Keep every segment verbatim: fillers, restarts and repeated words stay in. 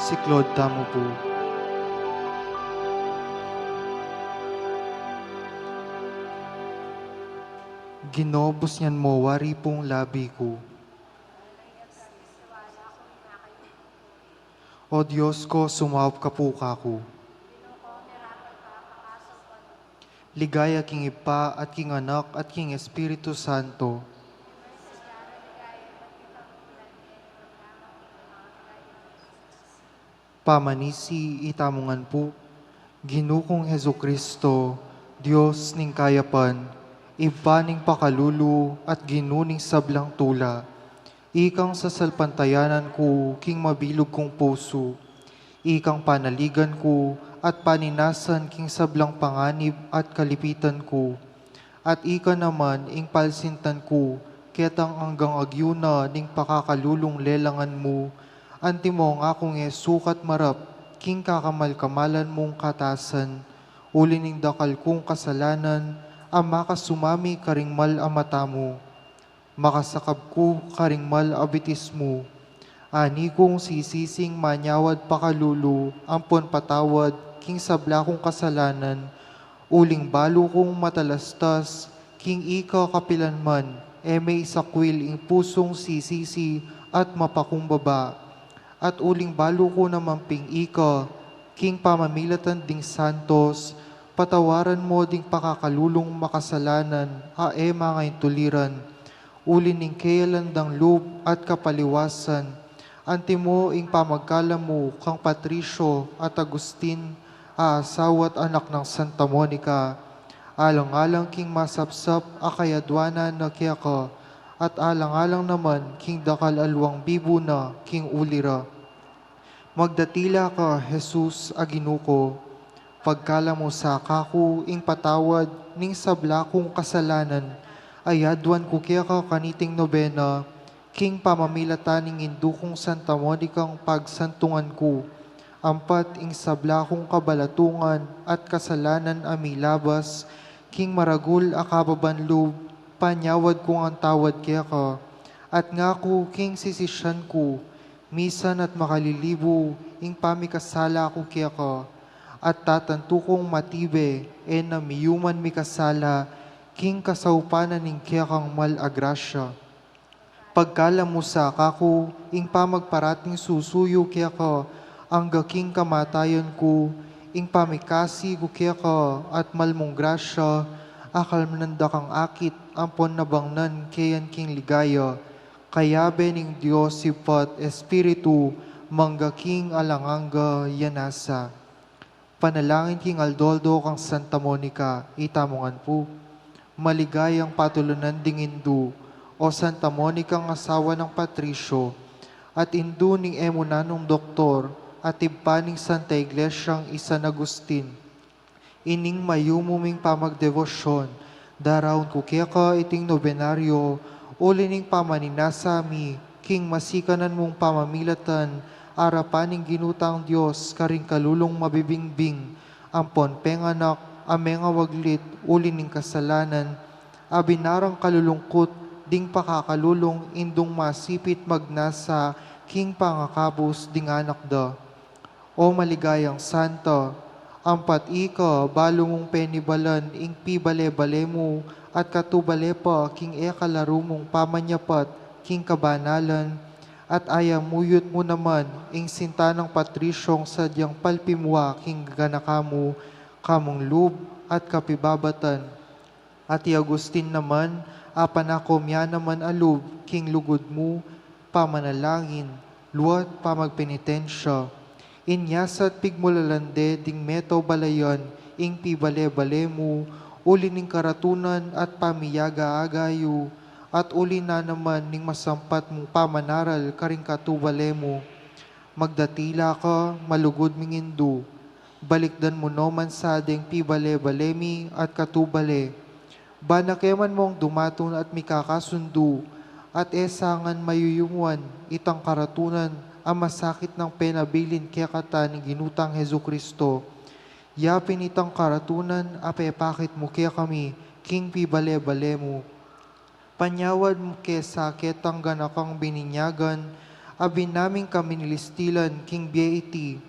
Siklaud tamu pu. Ginu, busnan mu wari pu ing labi ku. O Dios ku, sumaup ka pu kaku. Ligaya king Ibpa at king Anak at king Espiritu Santo. Pamanisi, itamu ngan pu. Ginu kung Jesucristo, Dios ning kayapan, Ibpa ning pakalulu at Ginu ning sablang tula. Ikang sasalpantayanan ku king mabilug kung pusu. Ikang panaligan ku at paninasan king sablang panganib at kalipitan ku. At ika naman ing palsintan ku, ketang anggang agyu na ning pakakalulung lelangan mu. Antimo ngakung e sukat marap king kakamal-kamalan mung katasan, uli ning dakal kung kasalanan a makasumami karing mal a mata mu. Makasakab ku karing mal a bitis mu. Ani kung sisising manyawad pakalulu ampon patawad king sabla kung kasalanan, uling balu kung matalastas king ika kapilanman e me isakwil ing pusung sisisi at mapakumbaba. At uling balu ku naman ping ika, king pamamilatan ding santos, patawaran mo ding pakakalulung makasalanan a e mangaintuliran, uli ning keyalan dang lub at kapaliwasan, antimo ing pamagkalamu kang Patricio at Agustin, a asawa at anak nang Santa Monica, alang-alang king masapsap a kayadwanan na keka, at alang-alang naman king dakal a luang bibu na king uli ra. Magdatila ka, Jesus a Ginu ku, pagkalamu sa kaku ing patawad ning sabla kung kasalanan, a yadwan ku keka kaniting nobena, king pamamilatan ning indu kung Santa Monicang pagsantungan ku, ampat ing sabla kung kabalatungan at kasalanan a milabas king maragul a kababan lub, panyawad ku ngan tawad keka, at ngaku king sisisyan ku, misan at makalilibu ing pamikasala ku keka, at tatantu kung matibe e na miyuman mikasala king kasaupan na ning kekang mal a grasya. Pagkalamu sa kaku ing pamagparating susuyu keka angga king kamatayan ku, ing pamikasi ku keka at mal mung grasya, akalmanan da kang akit ampon nabangnan keyan king ligaya, kayabe ning Dios Ibpa at Espiritu, mangga king alang angga. Yan nasa. Panalangin king aldo-aldo kang Santa Monica, itamu ngan pu. Maligayang patulunan ding indu, o Santa Monicang asawa nang Patricio, at indu ning e mu nanung doktor, at ibpa ning Santa Iglesiang i San Agustin. Ining mayumu ming pamagdebosyon, daraun ku keka iting nobenaryo, uli ning pamaninasa mi king masikanan mung pamamilatan, arapan ning Ginu tang Dios karing kalulung mabibingbing, ampon penganak a mengawaglit uli ning kasalanan, a binarang kalulungkut ding pakakalulung indung masipit magnasa king pangakabus ding anak da. O maligayang Santa, ampat ika balu mung penibalan ing pibale-bale mu at katubale pa king e kalaru mung pamanyapat king kabanalan, at ayamuyut mu naman ing sinta nang Patriciong sadyang palpimua king ganaka mu, kamung lub at kapibabatan. At i Agustin naman, a panaku mia naman a lub king lugud mu, pamanalangin, luat pamagpenitensya. Inya sa't pigmulalan de ding meto balayan ing pibale-bale mu, uli ning karatunan at pamiyaga-aga yu, at uli na naman ning masampat mung pamanaral karing katubale mu. Magdatila ka, malugud ming indu. Balikdan mu no man sa deng pibale-bale mi at katubale. Bana ke man mong dumatun at mikakasundu, at e sa ngan mayuyumuan itang karatunan a masakit nang penabilin kekata ning Ginu tang Jesucristo. Ya pin itang karatunan a pepakit mu kekami king pibale-bale mu. Panyawad mu ke sa ketang ganakang bininyagan, Abin naming kaminilistilan king bie iti,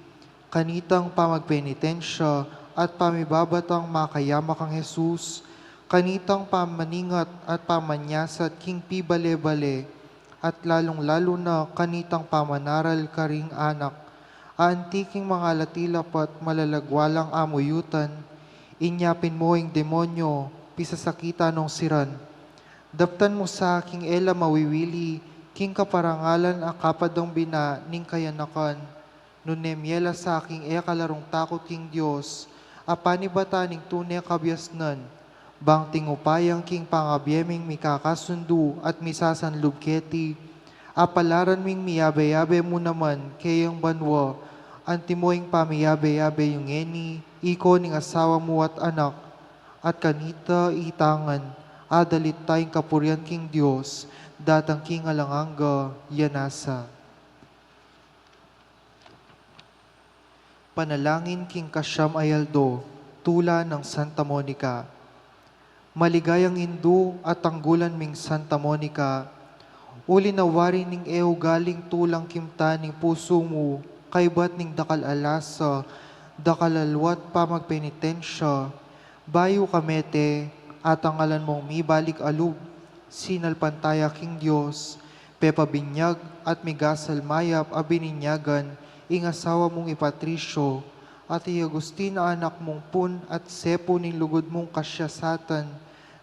kanitang pamagpenitensya at pamibabatang makayama kang Jesus, kanitang pamaningat at pamanyasat king pibale-bale, at lalung-lalu na kanitang pamanaral karing anak, anti king mangalati la pat malalagwa lang amuyutan, inya pin mo ing demonyo, pisasakitan nong siran. Daptan mu sa king e la mawiwili king kaparangalan a kapadang bina ning kayanakan, nune mie la sa king e kalarung takut king Dios, a panibatan ning tune kabiasnan, bang tingupayan king pangabie ming mikakasundu at misasanlub keti, apalaran ming miyabe-yabe mu naman keyang banua, antimo ing pamiyabe-yabe yu ngeni, iko ning asawa mu at anak, at kanita itangan, adalit tayang kapurian king Dios, datang king alang angga, ya nasa. Panalangin king kasyam a aldo, tula nang Santa Monica. Maligayang indu at tanggulan ming Santa Monica, uli na wari ning e ugaling tulang kimtan ning pusu mu, kaybat ning dakal a lasa, dakal a lwat pamagpenitensya, bayu ka mete, atangalan mong mibalik a lub, sinalpantaya king Dios, pepabinyag at migasal mayap a bininyagan ing asawa mung i Patricio, at i Agustin a anak mung pun at sepu ning lugud mung kasyasatan,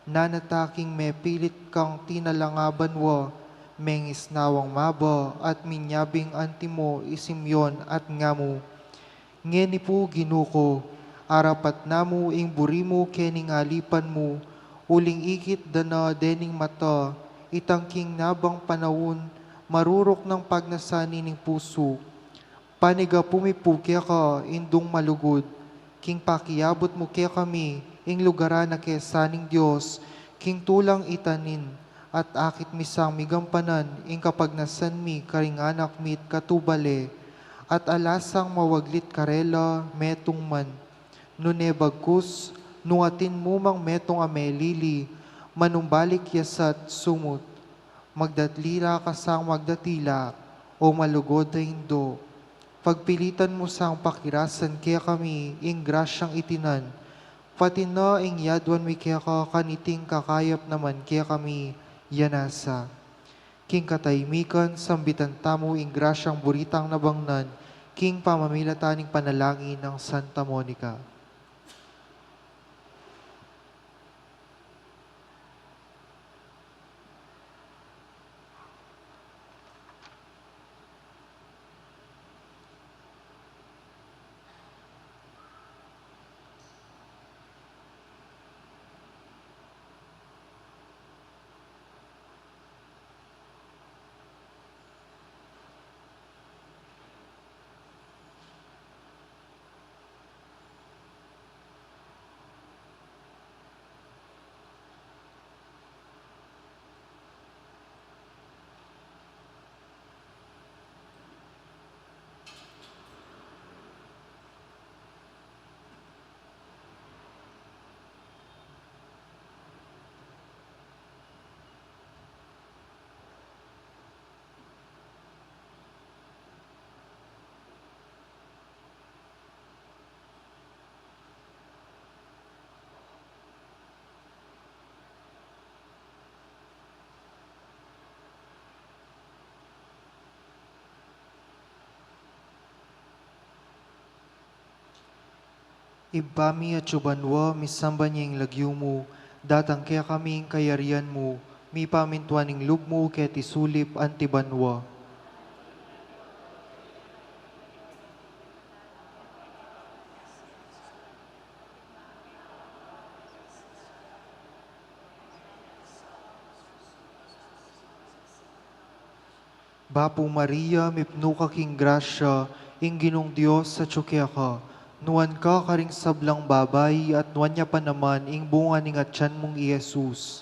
nanata king mepilit kang tinalanga banua, mengisnawang maba at minyabing antimo i Simeon at ngamu. Ngeni pu, Ginu ku, arapat na mu ing buri mu kening alipan mu, uling ikit da na dening mata, itang king nabang panaun, maruruk nang pagnasan ining pusu. Panigapu mi pu keka, Indung malugud, king pakiabut mu kekami ing lugaran a kesa ning Dios, king tulang itanin, at akit mi sang migampanan ing kapagnasan mi karing anak mi't katubale, at alasang mawaglit karela metung man. Nune bagkus, nung atin mu mang metung a melili, manumbalik ya sa't sumut. Magdatli la ka sang magdatila, o malugud a Indu. Pagpilitan mu sang pakirasan kekami ing grasyang itinan, pati na ing yaduan mi keka kaniting kakayap naman kekami, ya nasa. King katahimikan, sambitan tamu ing grasyang buritang nabangnan, king pamamilatan ning panalangin nang Santa Monica. Ibpa mi atsu banua, misamban ya ing lagyu mu, datang kekami ing kayarian mu, mipamintuan ing lub mu keti sulip anti banua. Bapu Maria, mipnu ka king grasya, ing Ginung Dios atsu keka, nuan ka karing sablang babai, at nuan ya pa naman ing bunga ning atian mung i Jesus.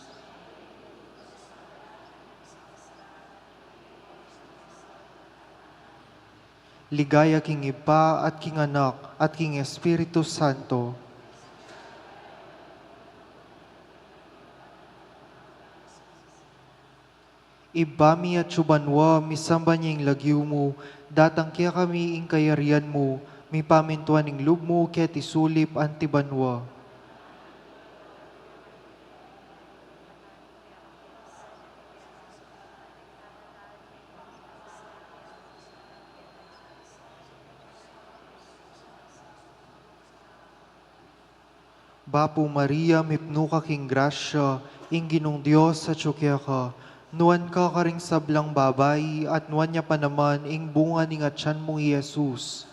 Ligaya king Ibpa, at king Anak, at king Espiritu Santo. Ibpa mi atsu ka banua, misamban ya ing lagyu mu, datang kekami ing kayarian mu, mipamintuan ing lub mu keti sulip anti banua. Bapu Maria, mipnu ka king grasya, ing Ginung Dios atsu keka, nuan ka karing sablang babai, at nuan ya pa naman ing bunga ning atyan mung i Jesus.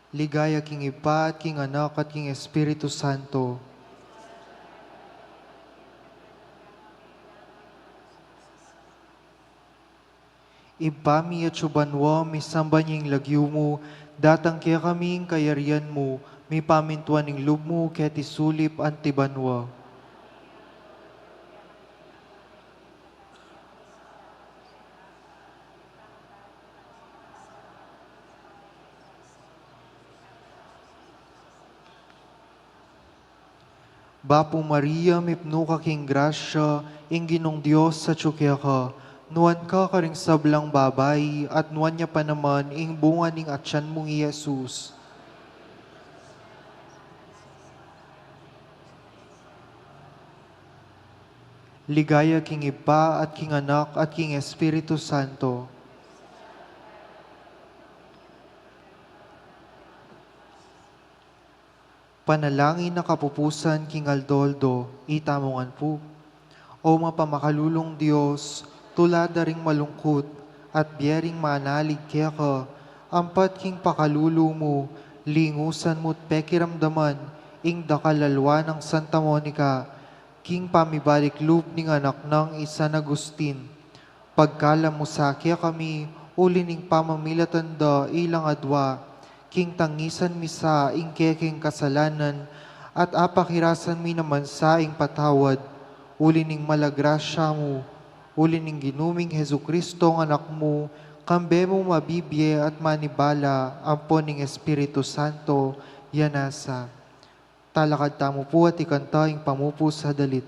Ligaya king Ibpa, at king Anak, at king Espiritu Santo. Ibpa mi atsu ka banua, misamban ya ing lagyu mu, datang kekami ing kayarian mu, mipamintuan ing lub mu keti sulip anti banua. Bapu Maria, mipnu ka king grasya, ing Ginung Dios atsu keka, nuan ka karing sablang babai, at nuan ya pa naman ing bunga ning atyan mung i Jesus. Ligaya king Ibpa, at king Anak, at king Espiritu Santo. Panalangin a kapupusan king aldo-aldo, itamu ngan pu. O mapamakalulung Dios, tula da ring malungkut at bie ring manalig keka, ampat king pakalulu mu, lingusan mu't pekiramdaman ing dakal a lua nang Santa Monica, king pamibalik lub ning anak nang i San Agustin. Pagkalub mu sa kekami, uli ning pamamilatan da ilang adua, king tangisan mi sa ing kekeng kasalanan, at apakirasan mi naman sa ing patawad, uli ning mala grasya mu, uli ning Ginu ming Jesucristo a Anak mu, kambe mung mabibie at manibala, ampon ning Espiritu Santo, ya nasa. Talakad tamu pu at ikanta ing pamupus a dalit.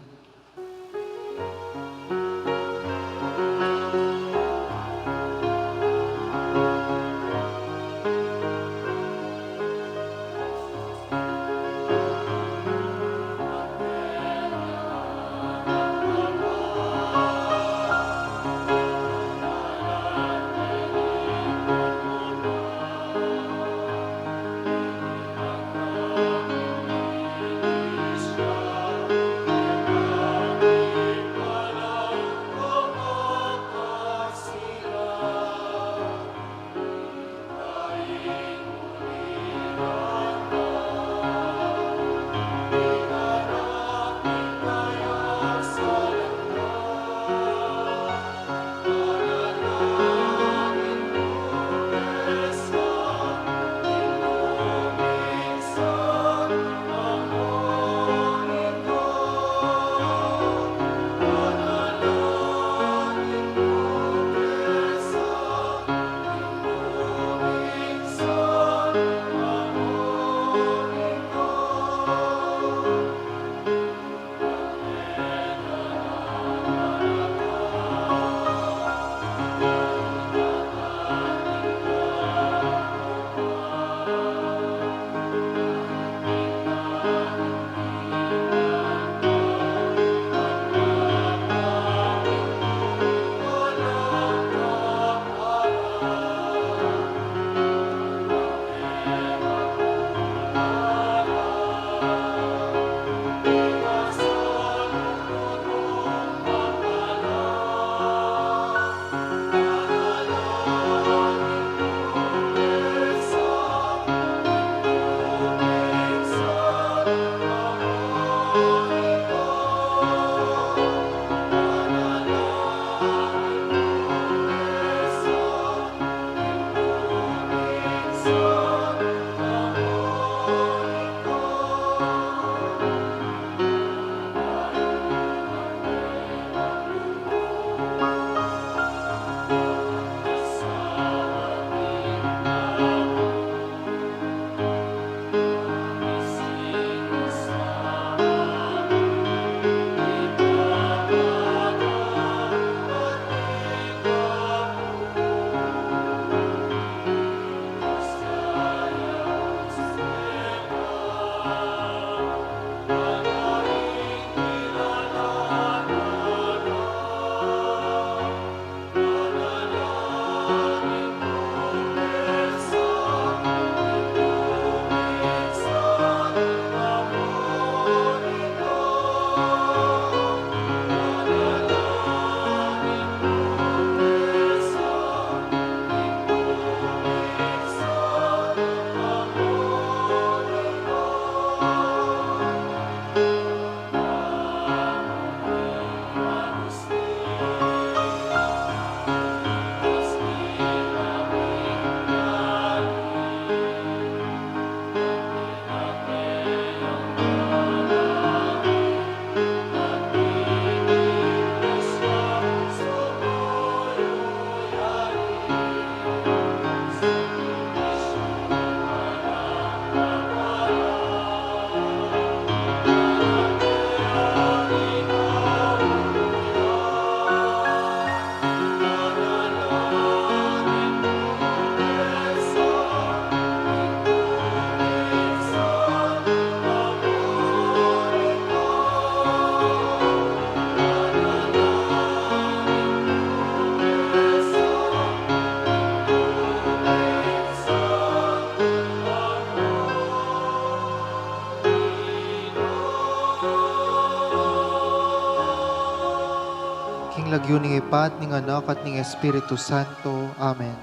Lagyu ning Ibpa, at ning Anak, at ning Espiritu Santo. Amen.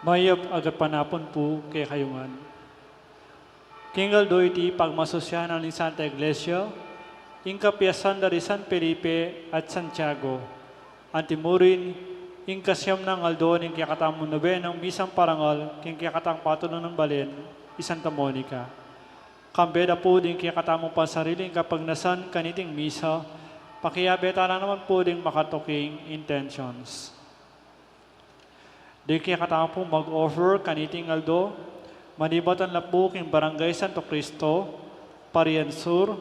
Mayap a gatpanapun pu kekayu ngan. King aldo iti pagmasusyan na ning Santa Iglesia, ing kapiestan da ri San Felipe at Santiago. Anti murin, ing kasiam nang aldo ning kekatamung nobenang misang parangal king kekatang patulunan balen, i Santa Monica. Kambe da pu ding kekatamung pansariling kapagnasan kaniting misa, pakiabe tala naman pu ding makatuking intentions. Ding kekatamung mag-offer kaniting aldo, manibatan la pu king Barangay Santo Cristo, Parian Sur,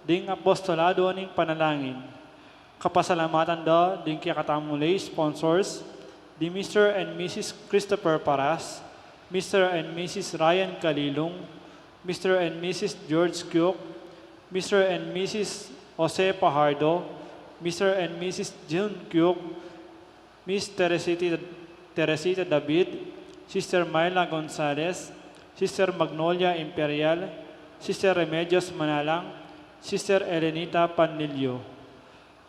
ding Apostolado ning Panalangin. Kapasalamatan da ding kekatamung lay sponsors, di Mister and Missus Christopher Paras, Mister and Missus Ryan Kalilung, Mister and Missus George Kyuk, Mister and Missus Jose Pajardo, Mister and Missus June Kyuk, Miss Teresita, Teresita David, Sister Myla Gonzalez, Sister Magnolia Imperial, Sister Remedios Manalang, Sister Elenita Panlilio.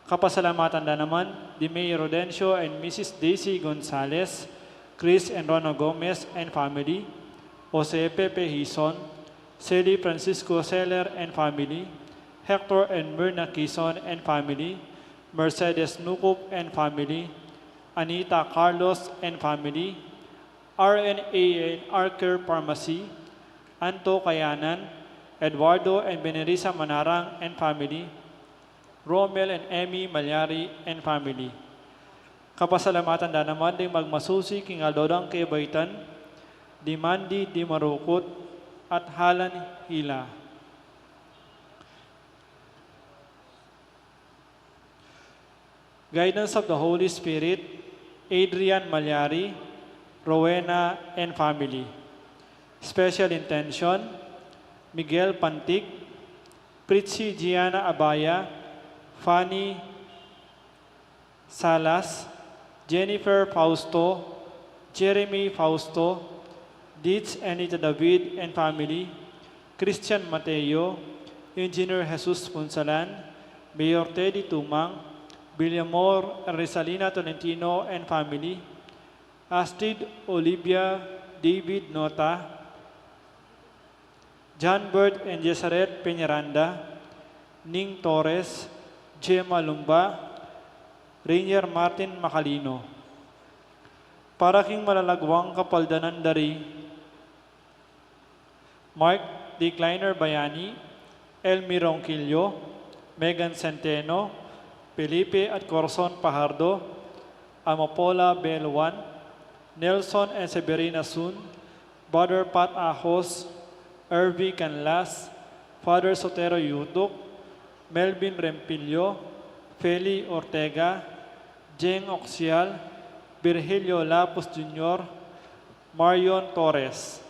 Kapasalamatan da naman di May Rodencio and Missus Daisy Gonzalez, Chris and Rona Gomez and family, Jose Pepe Hison, Sally Francisco Seller and family, Hector and Myrna Kison and family, Mercedes Nukup and family, Anita Carlos and family, R N A and R Care Pharmacy, Anto Kayanan, Eduardo and Benelisa Manarang and family, Romel and Emmy Malyari and family. Kapasalamatan da naman ding magmasusi king aldo dang kebaitan, di Mandy, di Marukut, at Halan Hila. Guidance of the Holy Spirit, Adrian Malyari, Rowena and family. Special intention, Miguel Pantic, Pritzi Gianna Abaya, Fanny Salas, Jennifer Fausto, Jeremy Fausto, Dids Anita David and family, Christian Mateo, Engineer Jesus Punsalan, Mayor Teddy Tumang, Villamor and Rizalina Tolentino and family, Astrid Olivia David Nota, John Bird and Jeseret Peñaranda, Ning Torres, Gemma Lumba, Rainier Martin Macalino. Para king malalaguang kapaldanan da ri Mark Decliner Bayani, Elmi Ronquillo, Megan Centeno, Felipe at Corazon Pajardo, Amapola Beluan, Nelson and Severina Sun, Brother Pat Ahos, Ervi Canlas, Father Sotero Yutuk, Melvin Rempillo, Feli Ortega, Jeng Oxial, Virgilio Lapus Junior, Marion Torres.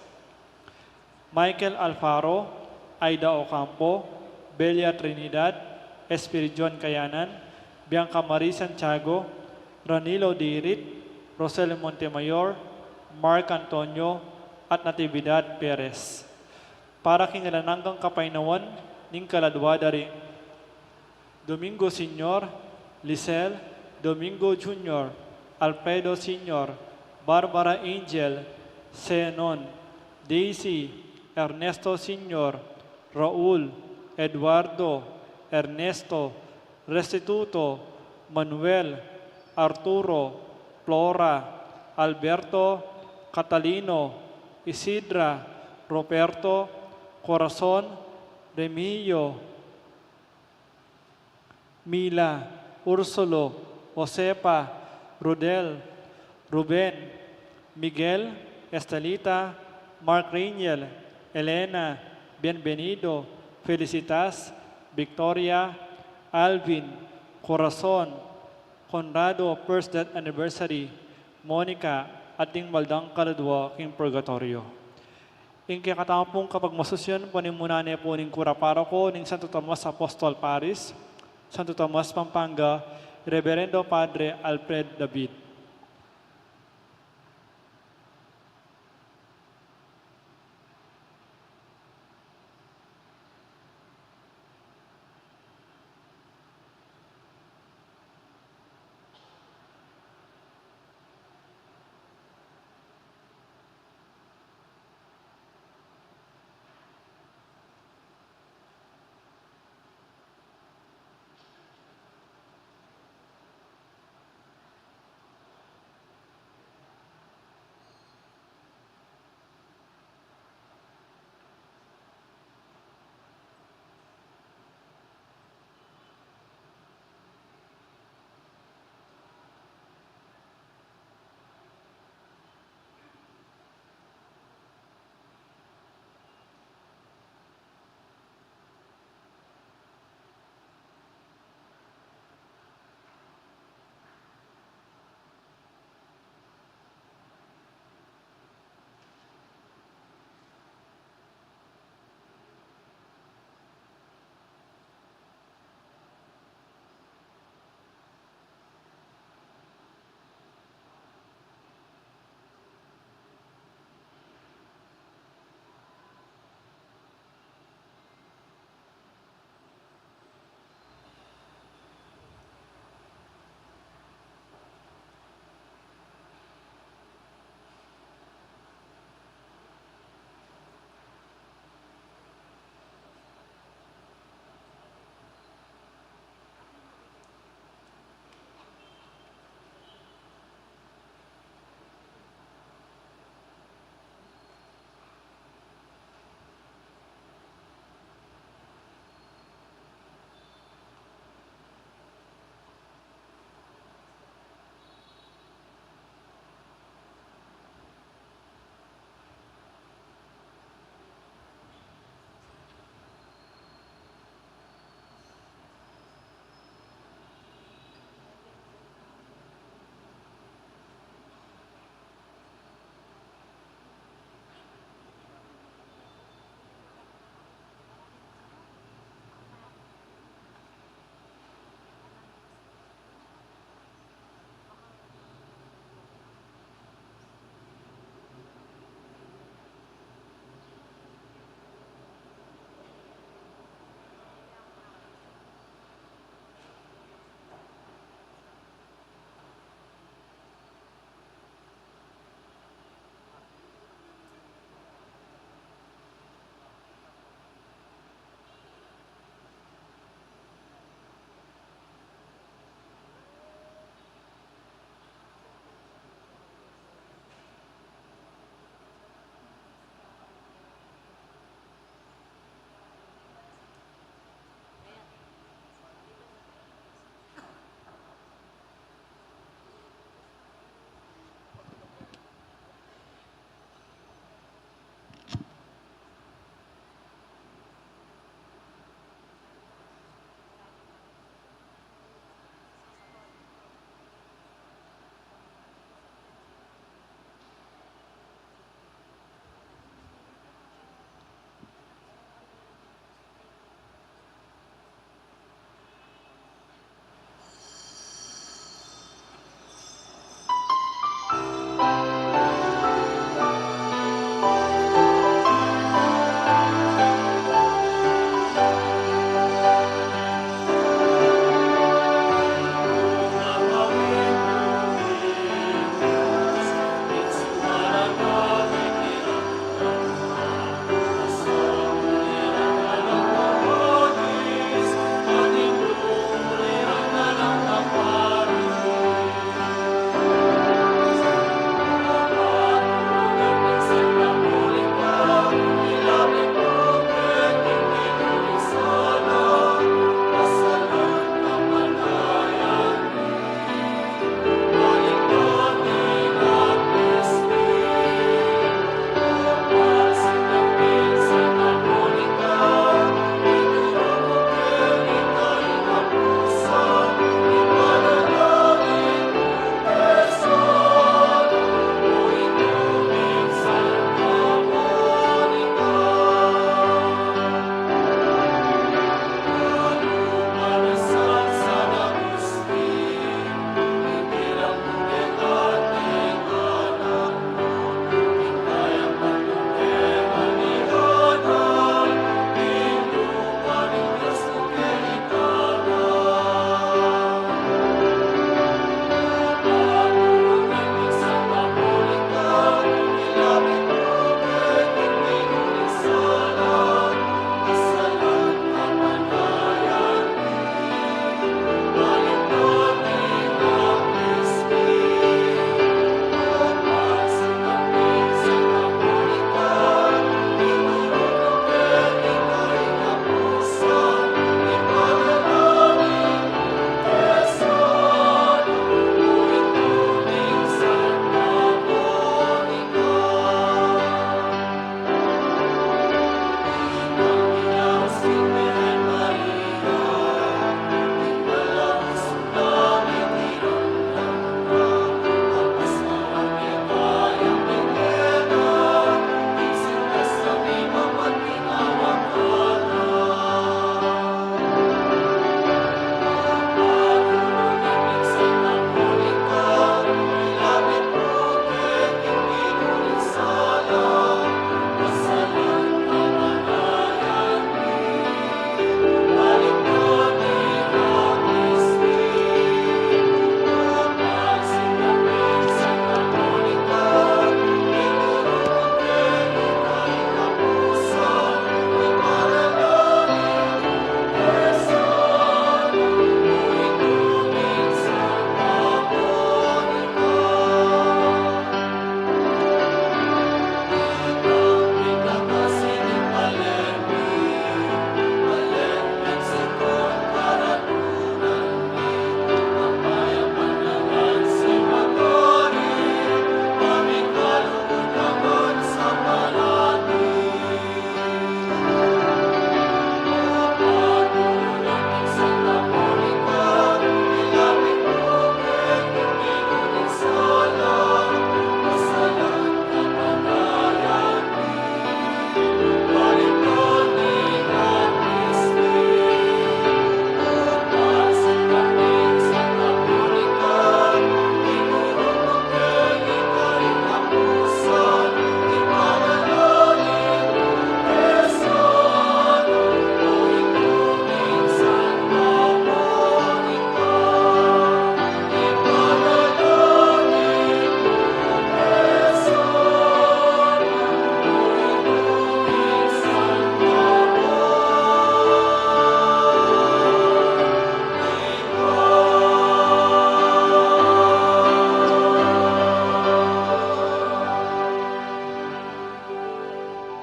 Michael Alfaro, Aida Ocampo, Belia Trinidad, Espiridion Kayanan, Bianca Marie Santiago, Ranilo Dirit, Rosel Montemayor, Mark Antonio, at Natividad Perez. Para king alang anggang kapaynawan ning kaladua da ring Domingo Senior, Lisel, Domingo Junior, Alfredo Senior, Barbara Angel, Zenon, Daisy, Ernesto Senior, Raul, Eduardo, Ernesto, Restituto, Manuel, Arturo, Flora, Alberto, Catalino, Isidra, Roberto, Corazon, Remigio, Mila, Ursulo, Josefa, Rudel, Ruben, Miguel, Estelita, Mark Rainiel, Elena, Bienvenido, Felicitas, Victoria, Alvin, Corazon, Conrado, first death anniversary, Monica, at ding mal dang kaladua king purgatoryo. Ing kekatamung kapagmasusyan, panimunan ne pu ning kura paroko ning Santo Tomas Apostol Parish, Santo Tomas, Pampanga, Reverendo Padre Alfred David.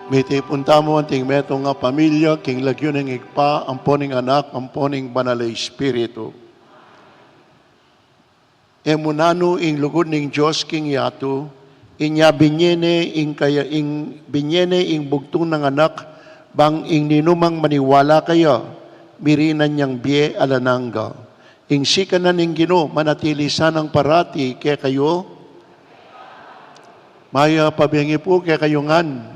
Mitipun tamu anting metung a pamilya king lagyu ning Ibpa, ampo ning Anak, ampo ning Banal a Espiritu. E mu nanu ing lugud ning Dios king yatu, inya binye ne ing kaya, ing binye ne ing bugtung nang Anak, bang ing ninumang maniwala kaya, mirinan yang bie alang angga. Ing sikanan ning Ginu manatili sanang parati kekayu. Mayap a bingi pu kekayu ngan.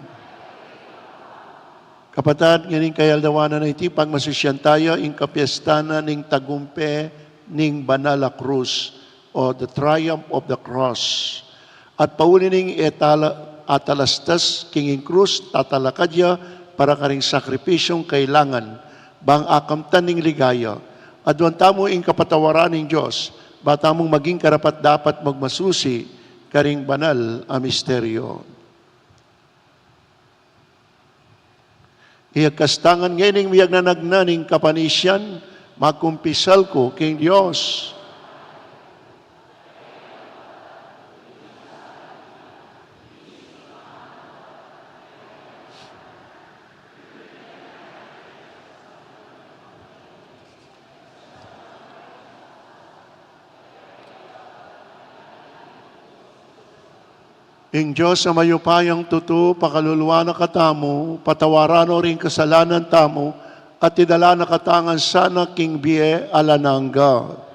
Kapatad, ngening kayaldawan a iti, pagmasusyan taya ing kapiestan na ning tagumpe ning banal a krus, o the triumph of the cross. At pauli ning etala-, atalastas king ing krus, tatalakad ya para karing sakripisyung kailangan, bang akamtan ning ligaya. Aduan tamu ing kapatawaran ning Dios, ba tamung maging karapat-dapat magmasusi karing banal a misteryo. Iyagkas ta ngan ngening miyagnanagnan ing kapanisian, magkumpisal ku king Dios. Ing Dios a mayupayang tutu, pakaluluan na katamu, patawaran no ring kasalanan tamu, at idala na katamu ngan sana king bie alang angga.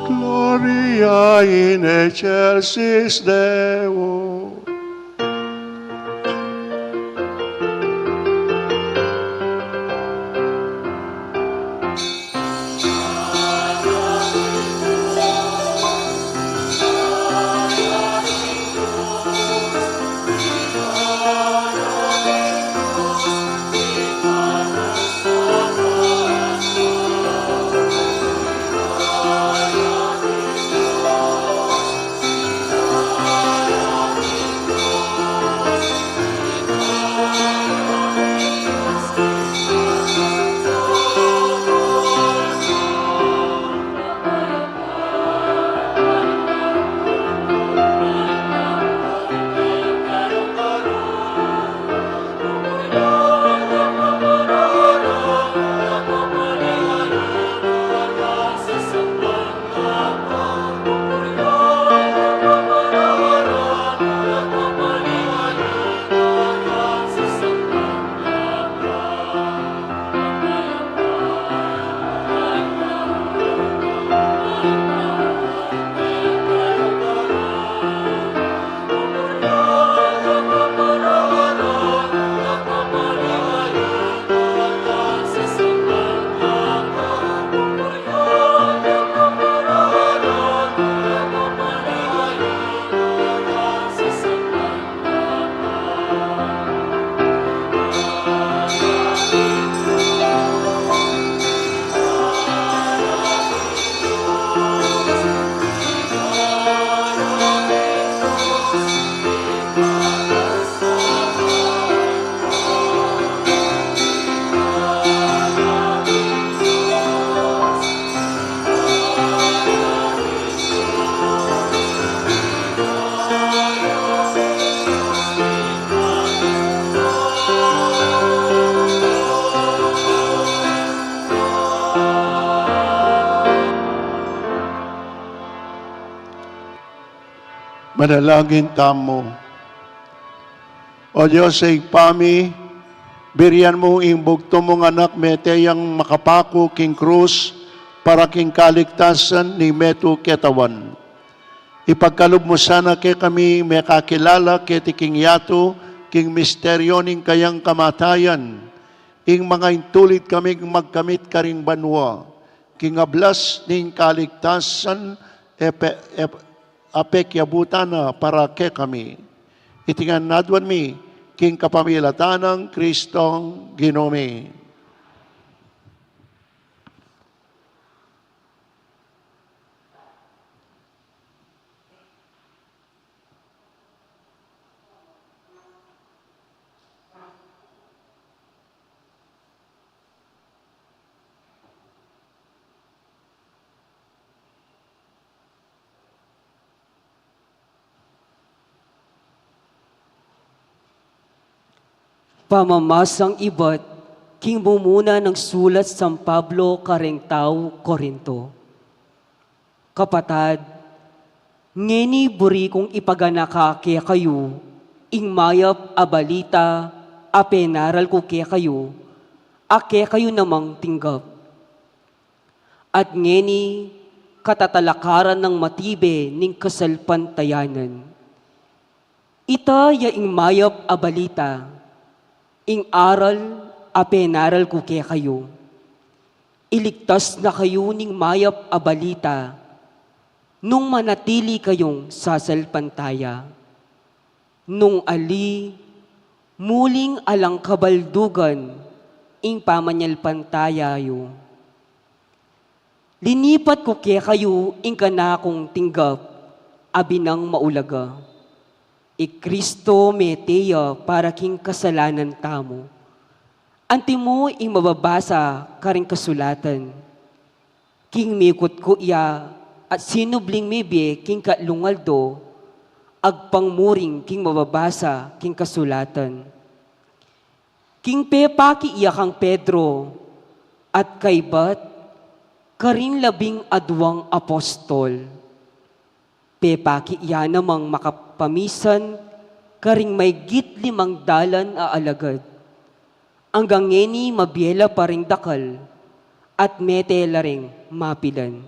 Gloria in excelsis Deo. Manalangin tamu. O Dios a Ibpa mi, birian mu ing bugtung mung Anak mete yang makapaku king krus para king kaligtasan ning metung ketawan. Ipagkalub mu sana kekami mekakilala keti king yatu, king misteryo ning kayang kamatayan, ing manga intulid kaming magkamit karing banua, king ablas ning kaligtasan, epe-, ep-, apekiabutan na para kekami. Iti ngan aduan mi, king kapamilatan nang Kristong Ginu mi. Pamamasang ibat king mumuna nang sulat San Pablo karing tau Corinto. Kapatad, ngeni buri kung ipaganaka kekayu ing mayap a balita a penaral ku kekayu, a kekayu namang tinggap. At ngeni katatalakaran nang matibe ning kasalpantayanan. Ita ya ing mayap a balita, ing aral a penaral ku kekayu. Iligtas na kayu ning mayap a balita, nung manatili kayung sasalpantaya. Nung ali, muling alang kabaldugan ing pamanyalpantaya yu. Linipat ku kekayu ing kanakung tinggap a binang maulaga. I Kristo mete ya para king kasalanan tamu. Antimo ing mababasa karing kasulatan. King mikut ku ya at sinubling mibie king katlung aldo, agpang murin king mababasa king kasulatan. King pepaki ya kang Pedro, at kaybat karing labing aduang apostol. Pepaki ya namang makapamisan karing maygit limang dalan a alagad. Anggang ngeni mabie la pa ring dakal, at mete la ring mapilan.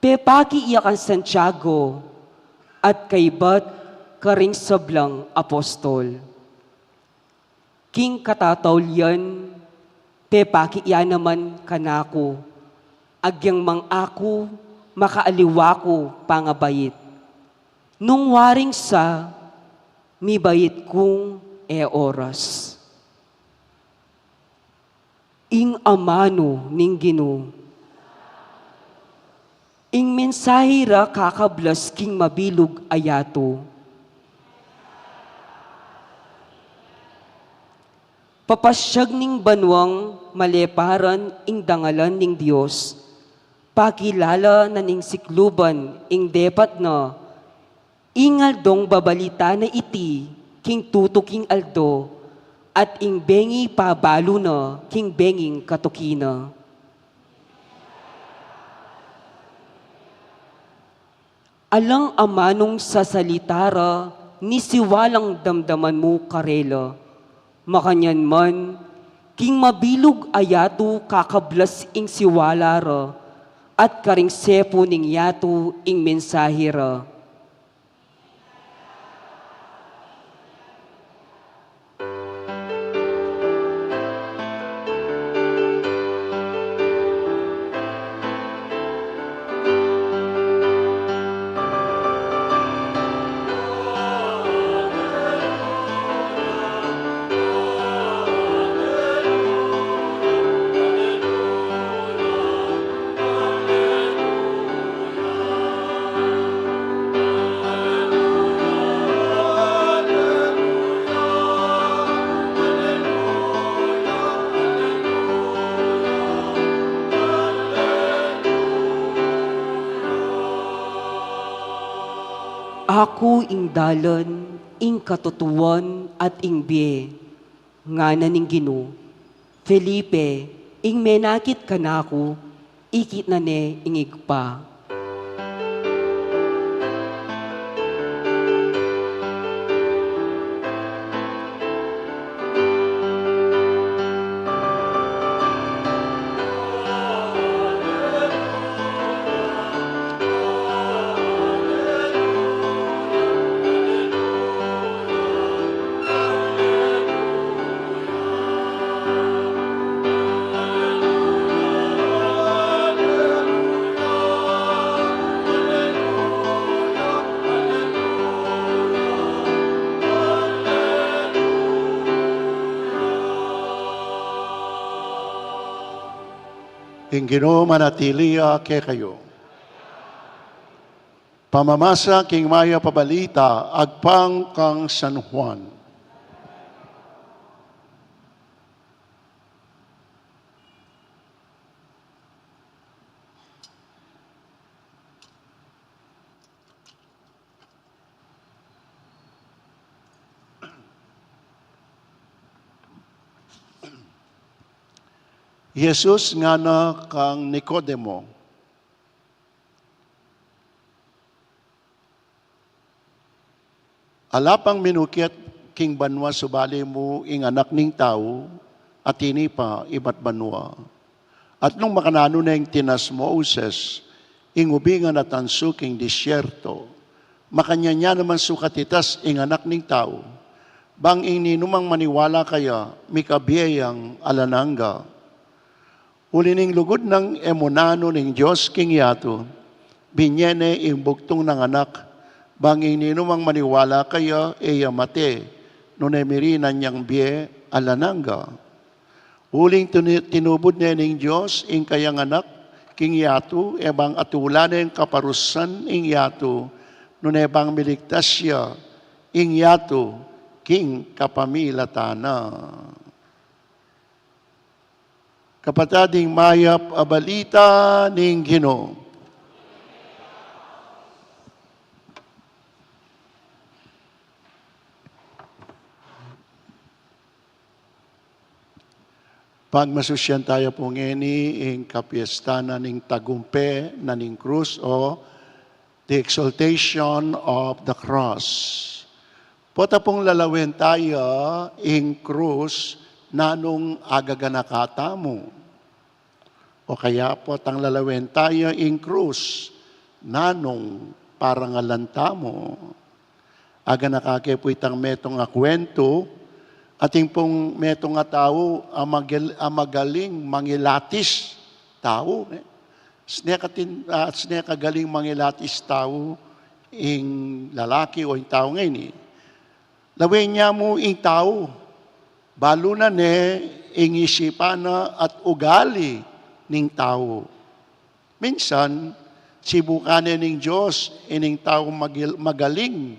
Pepaki ya kang Santiago, at kaybat karing sablang apostol. King katataulian, pepaki ya naman kanaku, agyang mang aku makaaliwa ku pangabait. Nung waring sa, mibait kung e oras. Ing amanu ning Ginu. Ing mensahe ra kakablas king mabilug a yatu. Papasyag ning banuang maleparan ing dangalan ning Dios, pakilala na ning sikluban ing depat na, ing aldong babalita na iti king tutuking aldo, at ing bengi pabalu na king benging katuki na. Alang amanung sasalita ra ni siwalang damdaman mu karela. Makanyan man, king mabilug a yatu kakablas ing siwala ra, at karing sepu ning yatu ing mensahe ra. Aku ing dalan, ing katutuan, at ing bie, ngana ning Ginu. Felipe, ing menakit kanaku, ikit na ne ing Ibpa. Ing Ginu manatili ya kekayu. Pamamasa king Mayap a Balita agpang kang San Juan. I Jesus ngana kang Nicodemo, "Ala pang minukit king banua subali mu ing Anak ning Tau atini pa ibat banua. At nung makananu ne ing tinas Moses, ing ubingan a tansu king disyerto, makanyan ya naman sukat itas ing Anak ning Tau, bang ing ninumang maniwala kaya, mikabie yang alang angga. Uli ning lugud nang e mu nanu ning Dios king yatu, binye ne ing bugtung nang Anak, bang ing ninumang maniwala kaya, e ya mate, nune mirinan yang bie alang angga. Uling tinu-, tinubud ne ning Dios ing kayang Anak king yatu, e bang atula ne ing kaparusan ing yatu, nune bang miligtas ya ing yatu king kapamilatan na." Kapatad, ing Mayap a Balita ning Ginu. Pagmasusyan taya pu ngeni ing kapiestan na ning tagumpe na ning krus, o the exaltation of the cross. Pota pung lalawen taya ing krus nanung agaganaka tamu. O kaya potang lalawen taya ing krus nanung parangalan tamu. Aganaka ke pu itang metung a kuwentu, atin pung metung a tau a magal-, a magaling mangilatis tau, ne? Sine katin-, ah, sine kagaling mangilatis tau ing lalaki o ing tau ngeni. Lawen ya mu ing tau, balu na ne ing isipan na at ugali ning tau. Minsan, sibukan ne ning Dios ining tau magil-, magaling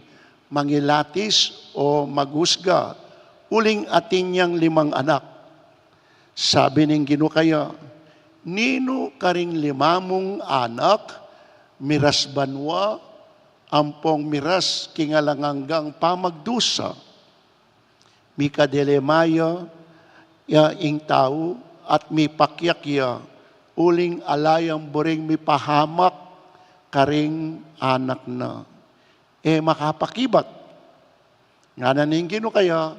mangilatis o magusga, uling atin yang limang anak. Sabi ning Ginu kaya, "Ninu karing lima mung anak miras banua ampong miras king alang anggang pamagdusa?" Mikadilema ya ing tau at mipakyak ya, uling ala yang buring mipahamak karing anak na. E makapakibat. Ngana ning Ginu kaya,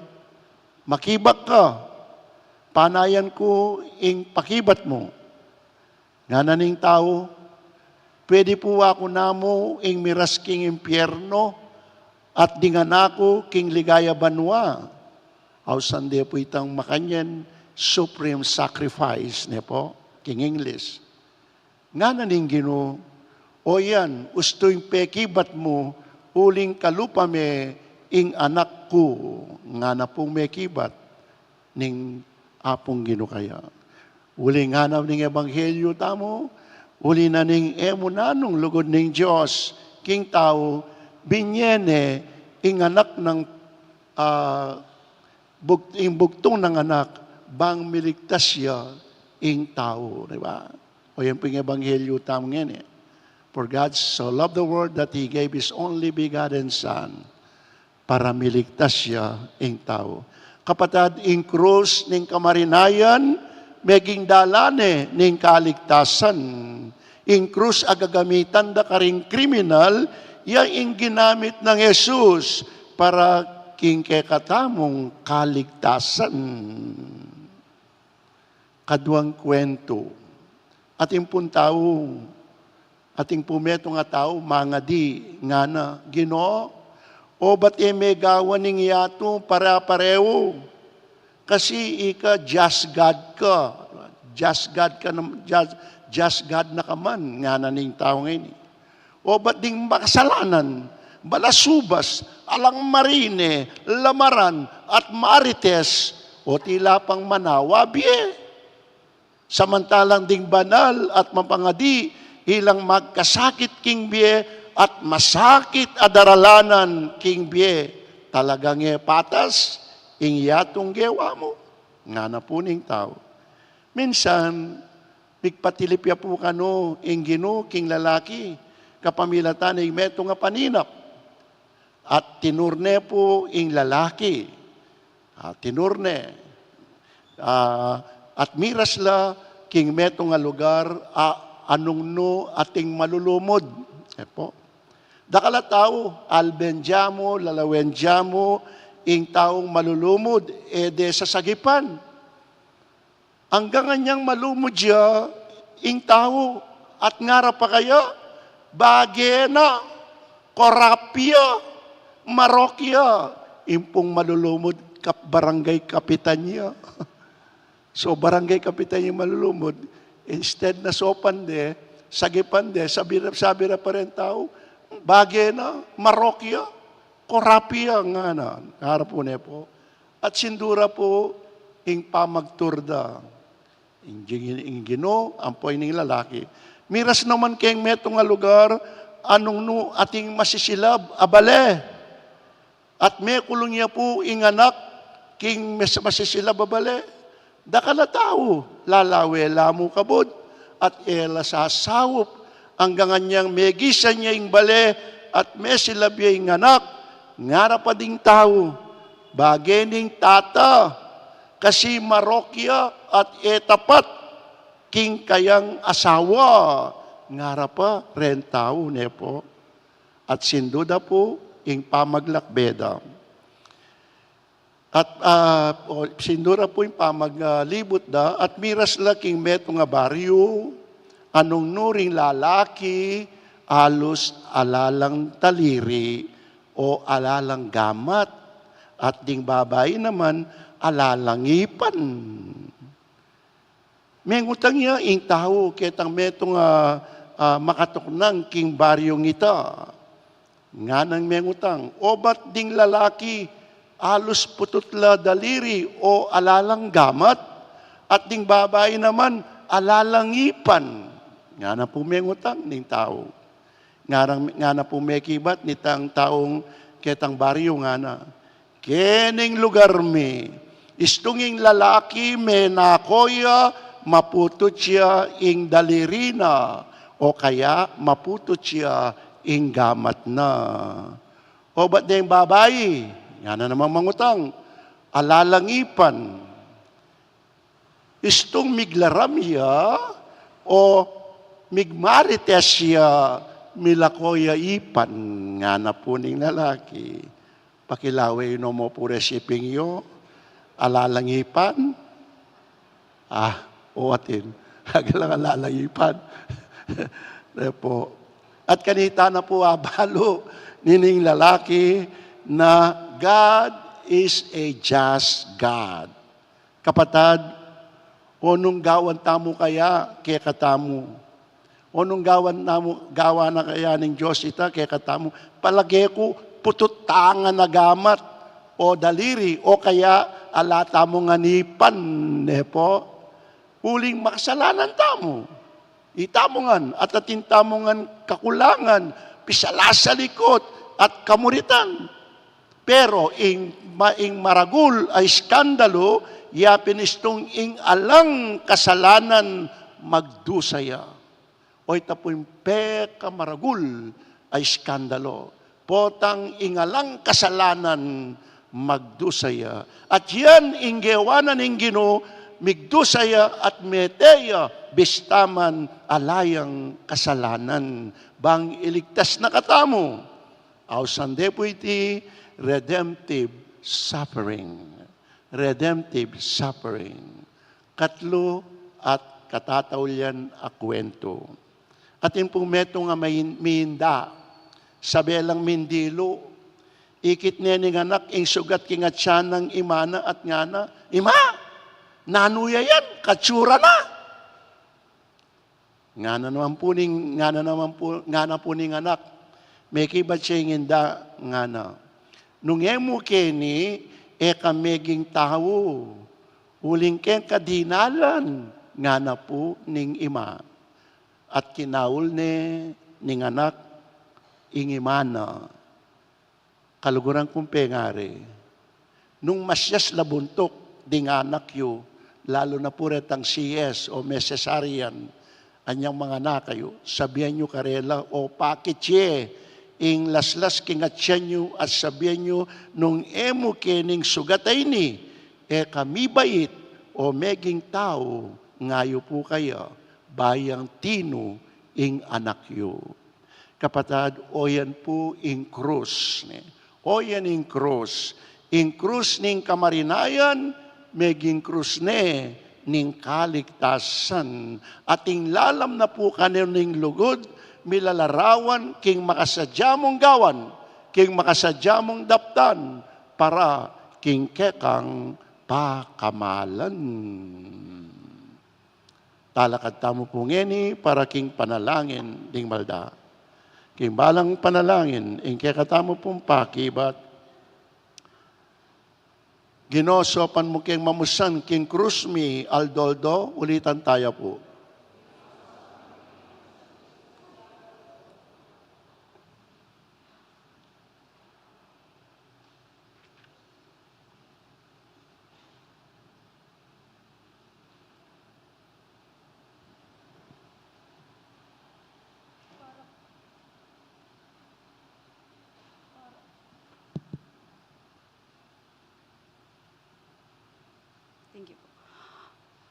"Makibat ka, panayan ku ing pakibat mu." Ngana ning tau, "Pwede pu aku namu ing miras king impyerno at dingan aku king ligaya banua?" Ausan de pu itang makanyan supreme sacrifice, ne pu, king English. Ngana ning Ginu, "O yan, ustu ing pekibat mu, uling kalupa me ing anak ku." Ngana pung mekibat ning Apung Ginu kaya. Uli ngana ning ebanghelyu tamu, uli na ning e mu nanung lugud ning Dios king tau, binye ne ing anak nang, ah, bug-, ing bugtung nang anak, bang miligtas ya ing tau, di ba? O yan pu ing ebanghelyu tamu ngeni. For God so loved the world that He gave His only begotten Son, para miligtas ya ing tau. Kapatad, ing krus ning kamarinayan, meging dalan ne ning kaligtasan. Ing krus a gagamitan da karing kriminal, ya ing ginamit nang Jesus para king kekatamung kaligtasan. Kaduang kuwentu. Atin pung tau, atin pung metung a tau, mangadi, ngana, "Ginu, obat e megawan ing yatu pare-parehu? Kasi ika just God ka, just God ka nam-, just, just God na ka man," ngana ning tau ngeni. "Obat ding makasalanan, balasubas, alang marine, lamaran, at marites, o tila pang manawa bie?" Samantalang ding banal at mapangadi ilang magkasakit king bie at masakit a daralanan king bie. Talagang e patas ing yatung gewa mu, ngana pu ning tau. Minsan, migpatilip ya pu kanu ing Ginu king lalaki, kapamilatan ning metung a paninap. At tinurne pu ing lalaki. Ah, tinurne. Ah, at miras la king metung a lugar, a, anung nu ating malulumud. E pu. Dakal a tau, alben dya mu, lalawen dya mu, ing taung malulumud, e de sasagipan. Anggang anyang malumud ya ing tau, at ngara pa kaya, bage na, korap ya, marok ya, ing pung malulumud, kap-, barangay kapitan ya. So, barangay kapitan yang malulumud, instead na sopan de, sagipan de, sabi ra, sabi ra pa rin tau, bage na, marok ya, korap ya, ngana, ngara pu ne pu. At sindu ra pu ing pamagtur da. Ing, ing, ing Ginu, ampo ining lalaki. Miras naman keng metung a lugar, anung nu ating masisilab a bale. At mekulung ya pu ing anak king mes-, masisilab a bale. Dakal a tau, lalawe la mu kabud, at e la sasaup, anggang anyang megisan ya ing bale, at mesilab ya ing anak, ngara pa ding tau, bage ning tata, kasi marok ya at e tapat king kayang asawa, ngara pa reng tau, ne pu. At sindu da pu ing pamaglakbe da. At, ah, o, sindu ra pu ing pamaglibut da, at miras la king metung a baryu, anung nu ring lalaki, alus ala lang daliri, o ala lang gamat, at ding babai naman, ala lang ipan. Mengutang ya ing tau ketang metung a, a, makatuknang king baryung ita. Nganang mengutang, obat ding lalaki, alus putut la daliri o ala lang gamat, at ding babai naman, ala lang ipan. Ngana pu mengutang ning tau. Nganang, ngana pu mekibat nitang taung ketang baryu, ngana, keni ing lugar mi, istung ing lalaki menako ya, maputut ya ing daliri na, o kaya maputut ya ing gamat na. Obat deng babai, ngana namang mangutang, ala lang ipan. Istung miglaram ya, o migmarites ya, milako ya ipan, ngana pu ning lalaki. Pakilawe no mu pu resiping yu, ala lang ipan. Ah, o atin. Aga lang ala lang ipan. Repo. At kanita na pu abalu nining lalaki na God is a just God. Kapatad, o nung gawan tamu kaya kekatamu? O nung gawan namu, gawan na kaya ning Dios ita kekatamu? Palage ku, putut tangan a gamat o daliri, o kaya ala tamu ngan ipan, ne pu? Uling makasalanan tamu. Itamu ngan, at atin tamu ngan kakulangan, pisalasalikut, at kamuritan. Pero ing, ma-, ing maragul a iskandalu, ya pin istung ing alang kasalanan magdusa ya. O ita pu ing pekamaragul a iskandalu. Potang ing alang kasalanan magdusa ya. At yan ing gewa na ning Ginu, migdusa ya at mete ya, bista man ala yang kasalanan. Bang iligtas na katamu. Ausan de pu iti redemptive suffering. Redemptive suffering. Katlu at katataulian a kuwentu. Atin pung metung a main-, minda, sabe lang mindilu, ikit ne ning anak ing sugat king atyan nang ima na at ngana, "Ima, nanu ya yan? Katsura na." Ngana naman pu ning, ngana naman pu, ngana pu ning anak, mekibat ya ing inda, ngana, "Nung e mu keni, e ka meging tau, uling keng ka dinalan, ngana pu ning ima, at kinaul ne ning anak ing ima na. Kaluguran kung pengari, nung masyas la buntuk ding anak yu, lalu na pu retang C S o may cesarean, anyang manganak kayu, sabian yu karela, o pakit ye ing laslas king atian yu, at sabian yu, nung e mu kening sugat a ini, e ka mibait o meging tau, ngayu pu kaya, ba yang tinu ing anak yu. Kapatad, o yan pu ing krus, ne? O yan ing krus. Ing krus ning kamarinayan, meging krus ne ning kaligtasan. At ing lalam na pu kaning lugud, milalarawan king makasadya mung gawan, king makasadya mung daptan, para king kekang pakamalan. Talakad tamu pu ngeni para king panalangin ding malda. King balang panalangin, ing kekatamu pung pakibat, Ginu, saupan mu keng mamusan king krus mi aldo-aldo, ulitan taya pu. Thank you po.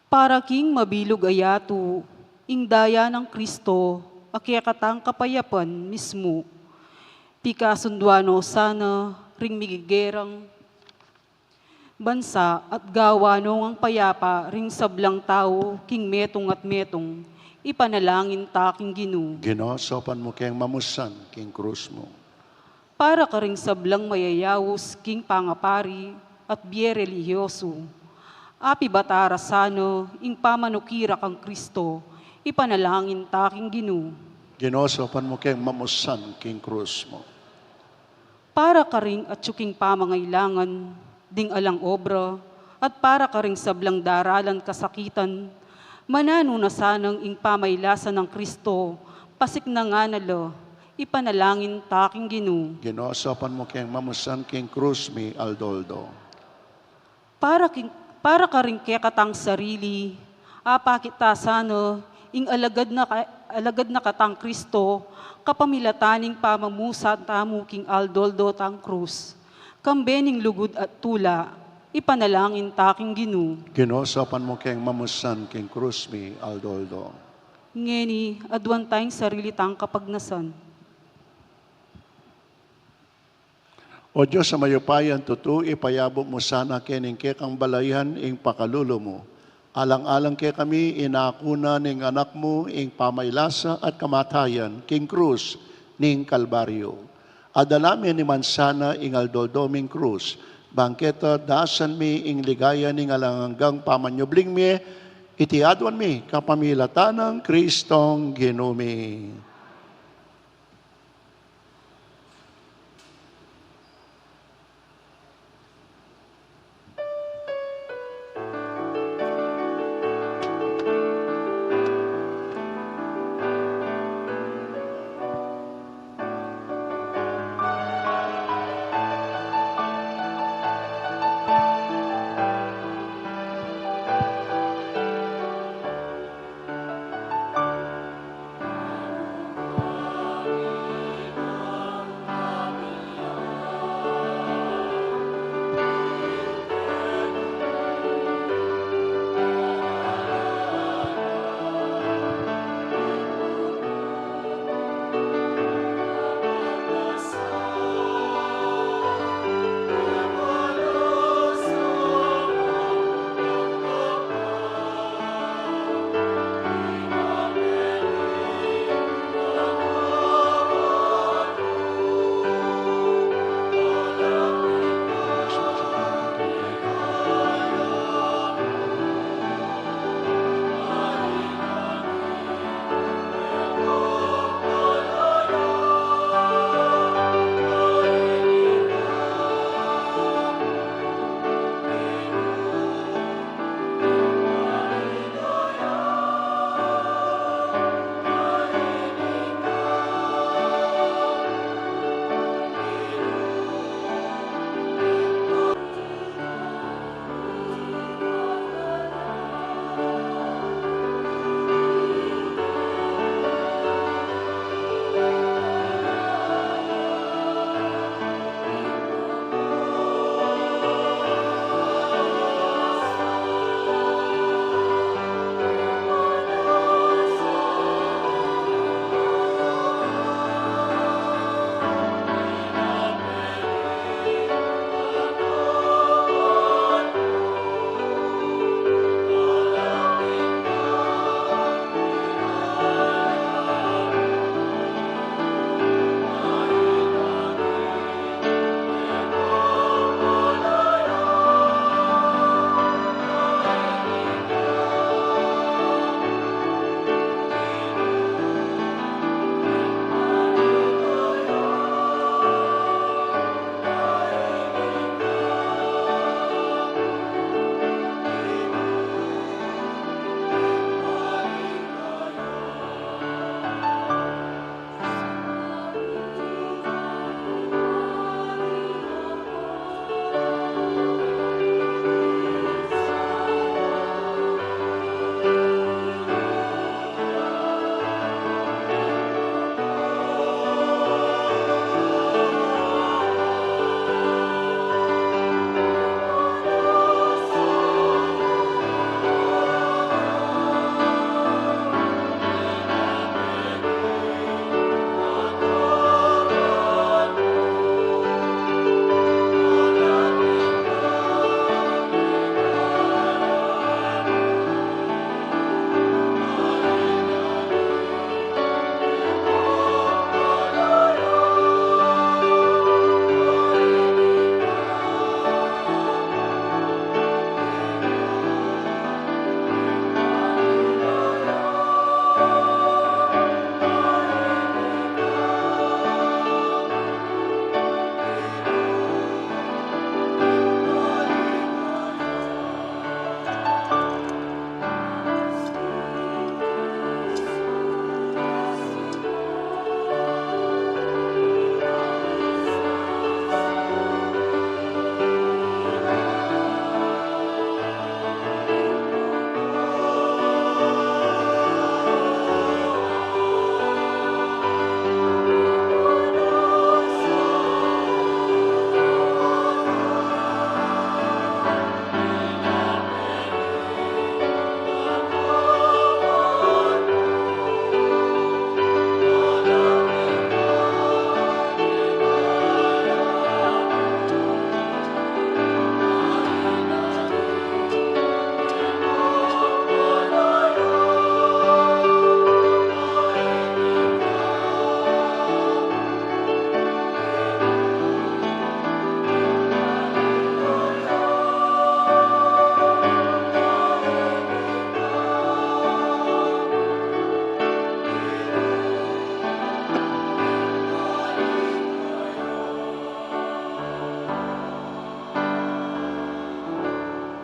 Para king mabilug a yatu, ing daya nang Kristo, a kekatang kapayapan mismu. Pikasunduan no sana ring migegerang bansa at gawan no ngang payapa ring sablang tau king metung at metung, ipanalangin ta king Ginu. Ginu, saupan mu keng mamusan king krus mu. Para karing sablang mayayaus king pangapari at bie relihiyosu, apibata ra sana ing pamanukira kang Kristo, ipanalangin ta king Ginu. Ginu, saupan mu keng mamusan king krus mu. Para karing atyu king pamangailangan ding alang obra, at para karing sablang daralan kasakitan, mananu na sanang ing pamaylasa nang Kristo, pasiknangan na la, ipanalangin ta king Ginu. Ginu, saupan mu keng mamusan king krus mi aldo-aldo. Para king, para karing kekatang sarili, apakit ta sana ing alagad na ka-, alagad na katang Kristo, kapamilatan ning pamamusan tamu king aldo-aldo tang krus. Kambe ning lugud at tula, ipanalangin ta king Ginu. Ginu, saupan mu keng mamusan king krus mi aldo-aldo. Ngeni, aduan tang sarili tang kapagnasan. O Dios a mayupayang tutu, ipayabu mu sana keni king kekang balayan ing pakalulu mu. Alang-alang kekami, inaku na ning Anak mu ing pamaylasa at kamatayan king krus ning Kalbaryo. Adala mi ne man sana ing aldo-aldo ming krus, bang keta dasan mi ing ligaya ning alang anggang pamanyubling mie, iti aduan mi kapamilatan nang Kristong Ginu mi.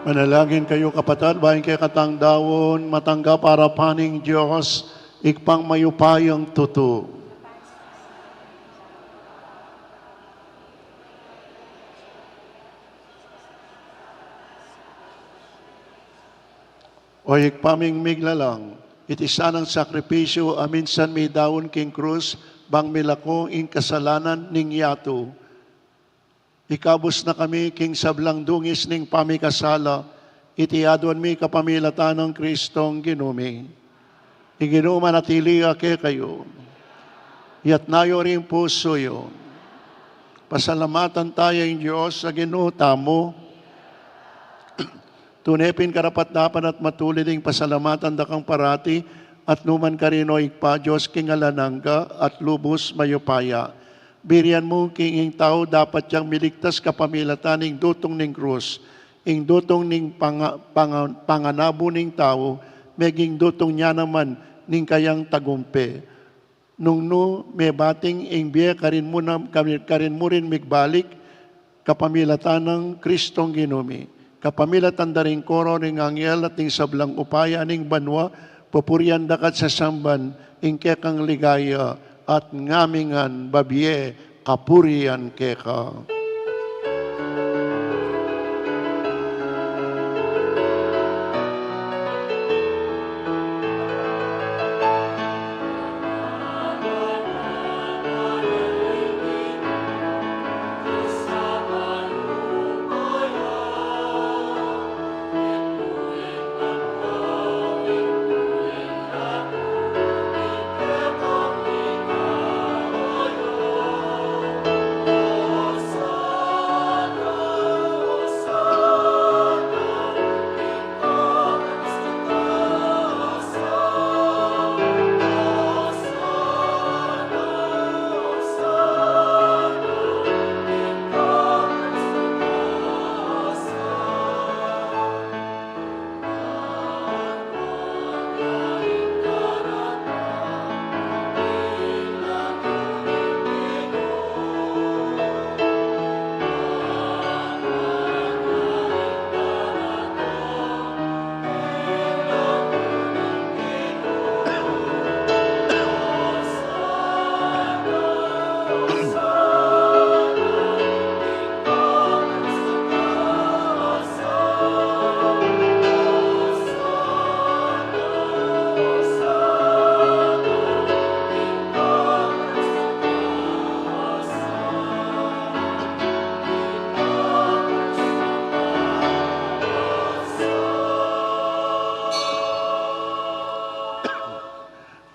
Manalangin kayu, kapatad, ban ing kekatang daun matanggap arapan ning Dios, Ibpang mayupayang tutu. O Ibpa ming miglalang, iti sanang sakripisyu a minsan midaun king krus, bang milako ing kasalanan ning yatu. Ikabus na kami king sablang dungis ning pamikasala, iti aduan mi kapamilatan nang Kristong Ginu mi. Ing Ginu manatili ya kekayu. Iyatas yu ring pusu yu. Pasalamatan taya ing Dios a Ginu tamu. Tune pin karapat-dapat at matulid ing pasalamatan da kang parati at nu man karin, o Ibpa, Dios king alang angga at lubus mayupaya. Burian mu king ing tau dapat yang miligtas kapamilatan ning dutung ning krus, ing dutung ning panga-, panga-, panganabu ning tau, meging dutung ya naman ning kayang tagumpe. Nung nu mebating ing bie karin mu na, karin, karin mu rin migbalik, kapamilatan nang Kristong Ginu mi, kapamilatan da ring koro ning anghel at ning sablang upaya ning banua, pupurian da ka at sasamban ing kekang ligaya, at ngamingan babie kapurian keka.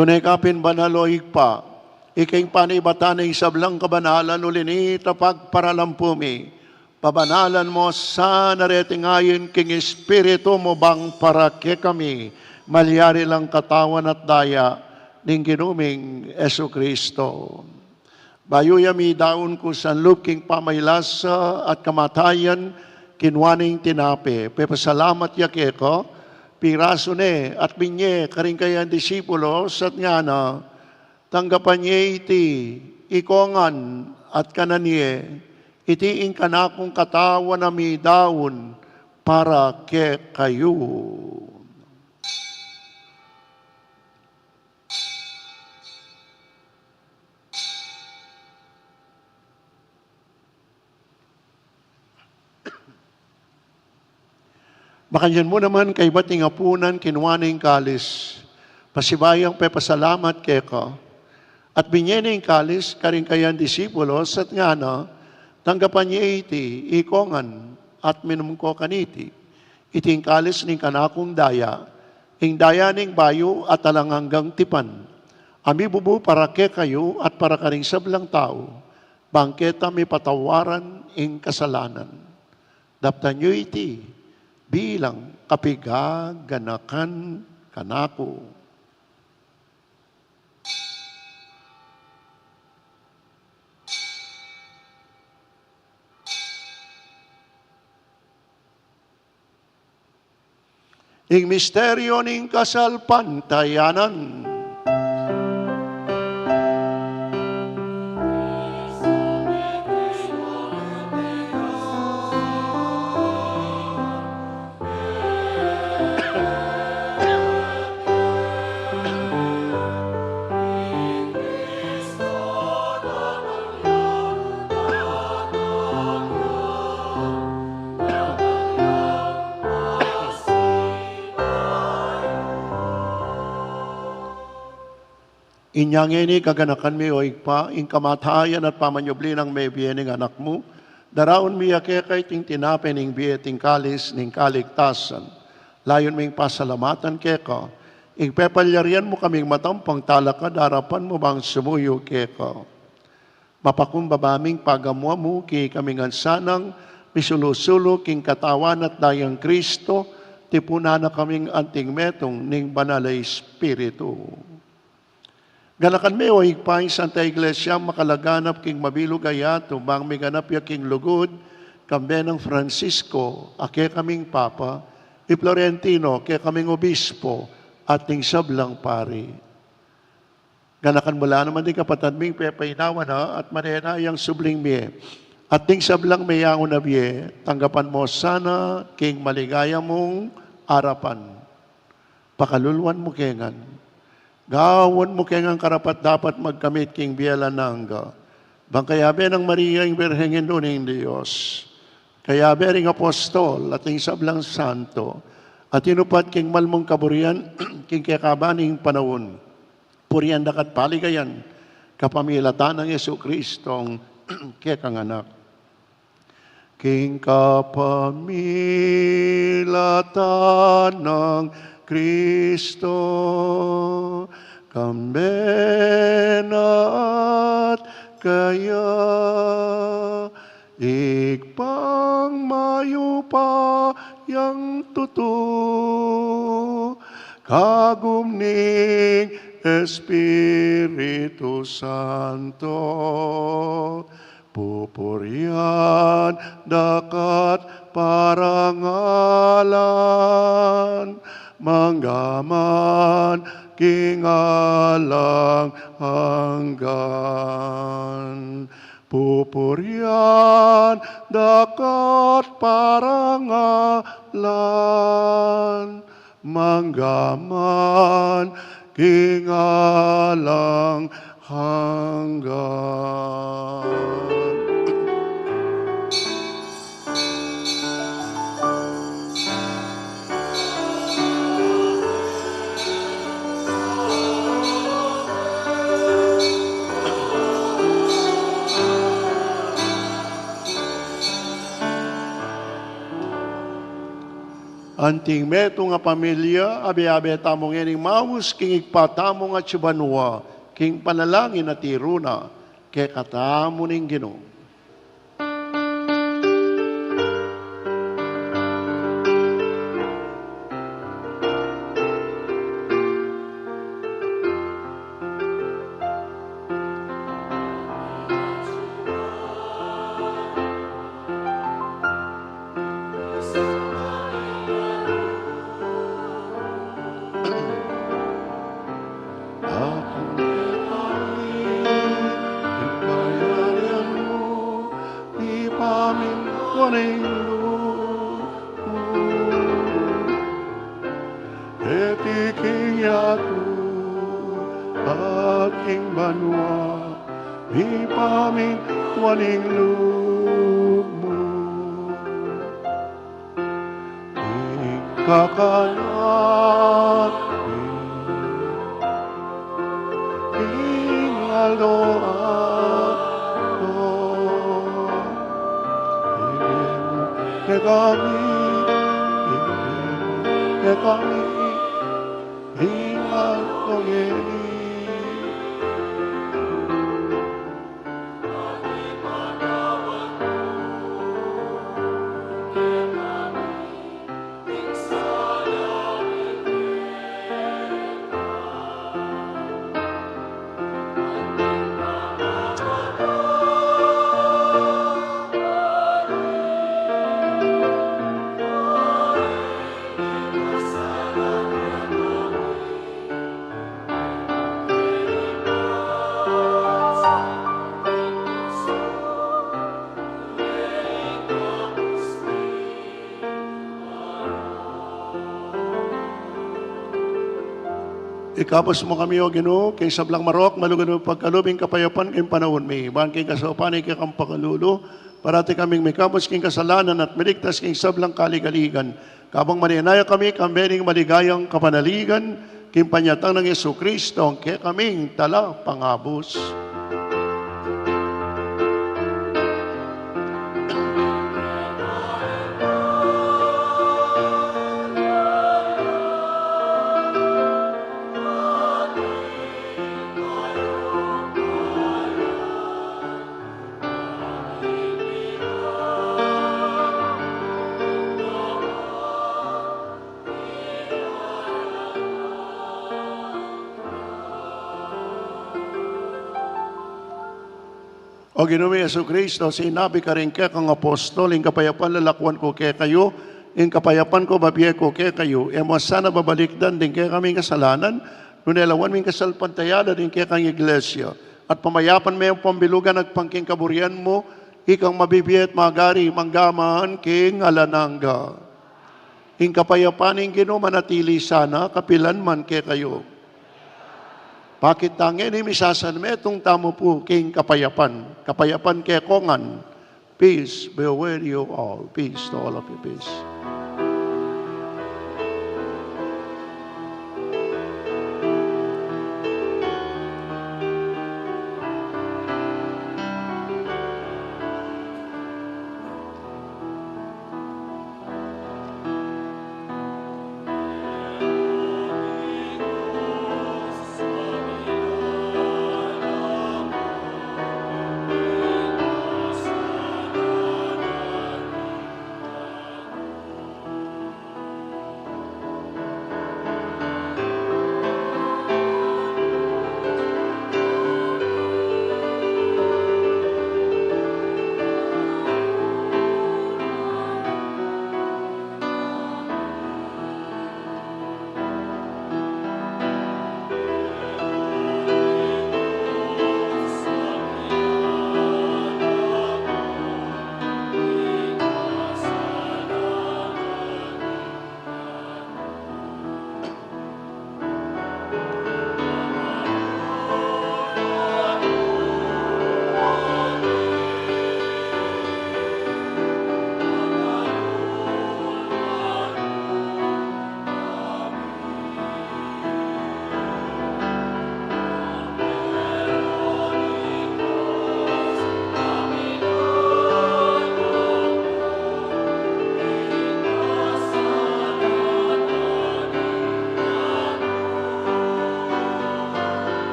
Tune ka pin banal, o Ibpa, ika ing panibatan ning sablang kabanalan, uli na nita pagparalampu mi, pabanalan mu sana reti ngeni king Espiritu mu bang para kekami malyari lang katawan at daya ning Ginu ming Jesucristo. Bayu ya midaun kusang lub king pamagkasakit at kamatayan, kinua ne ing tinape, pepasalamat ya keka, pirasu ne at binye karing kayang disipulos at ngana: Tanggapan ye iti, ikongan at kanan ye, iti ing kanakung katawan a midaun para kekayu. Makanyan mu naman kaybat ning apunan, kinua ne ing kalis, pasibayu yang pepasalamat keka, at binye ne ing kalis karing kayang disipulos at ngana: Tanggapan ye iti, ikongan, at minum ko kaniti, iti ing kalis ning kanakung daya, ing daya ning bayu at alang anggang tipan, a mibubu para kekayu at para karing sablang tau, bang keta mipatawaran ing kasalanan. Daptan yu iti bilang kapigaganakan kanaku. Ing misteryu ning kasalpantayanan. Inya ngeni gaganakan mi, o Ibpa, ing kamatayan at pamanyubli nang mebie ning Anak mu, daraun mi ya keka iting tinape ning bie, iting kalis ning kaligtasan. Layun ming pasalamatan keka ing pepalyarian mu kaming matampang talakad king arapan mu bang sumuyu keka. Mapakumbaba ming pagamuan kekami ngan sanang misulu-sulu king katawan at dayang Kristo, tipunan na kaming anting metung ning Banal a Espiritu. Ganakan me, o Ibpa, ing Santa Iglesia makalaganap king mabilug a yatu, bang miganap ya king lugud, kambe nang Francisco, a kekaming Papa, i Florentino, kekaming Obispo, at ding sablang pari. Ganakan mu la naman ding kapatad ming pepainawa na at manenaya yang subling mie. At ding sablang meyangu na bie, tanggapan mu sana king maligaya mung arapan. Pakaluluan mu ke ngan. Gawan mu ke ngan karapat-dapat magkamit king bie alang angga. Bang kayabe nang Maria ing Birheng Indu ning Dios, kayabe ring apostol at ding sablang santo, a tinupad king mal mung kaburian king kekaban ning panaun, purian da ka at paligayan kapamilatan nang Jesucristong kekang Anak. King kapamilatan nang Kristo, kambe na at kaya, Ibpang mayupayang tutu, kagum ning Espiritu Santo, pupurian da ka at parangalan, mangga man king alang anggan. Pupurian da ka at parangalan, mangga man king alang anggan. Anting metung a pamilya, abe-abe tamu ngening maus king Ibpa tamung atsu banua, king panalangin a tiru na kekatamu ning Ginu. Atin kekami ing kayarian mu, mipamintuan ing lub mu keti king yatu at king banua. Mipamintuan ing lub mu. Ing kakanan mi king aldo-aldo, ibie mu kekami, ibie mu kekami king aldo ngeni. Ikabus mu kami, O Ginu, king sablang marok, malugud mung pagkalub ing kapayapan king panaun mi. Ban king kasaupan ning kekang pakalulu, parati kaming mikabus king kasalanan at miligtas king sablang kaligaligan. Kabang manenaya kami, kambe ning maligayang kapanaligan, King panyatang nang Jesucristo, ing kekaming talapangabus. O Ginu mi Jesucristo, sinabi mu karing kekang apostol, ing kapayapan lalakwan ku kekayu, ing kapayapan ku bibie ku kekayu. E mu sana babalikdan ding kekaming kasalanan, nune lawan me ing kasalpantayanan ding kekang Iglesia. At pamayapan me ing pambilugan agpang king kaburian mu, ikang mabibie at magari mangga man king alang angga. Ing kapayapan ning Ginu manatili sana kapilan man kekayu. Pakit tang ini misasan metung tamu pu king kapayapan. Kapayapan kekongan. Peace be with you all. Peace to all of you. Peace.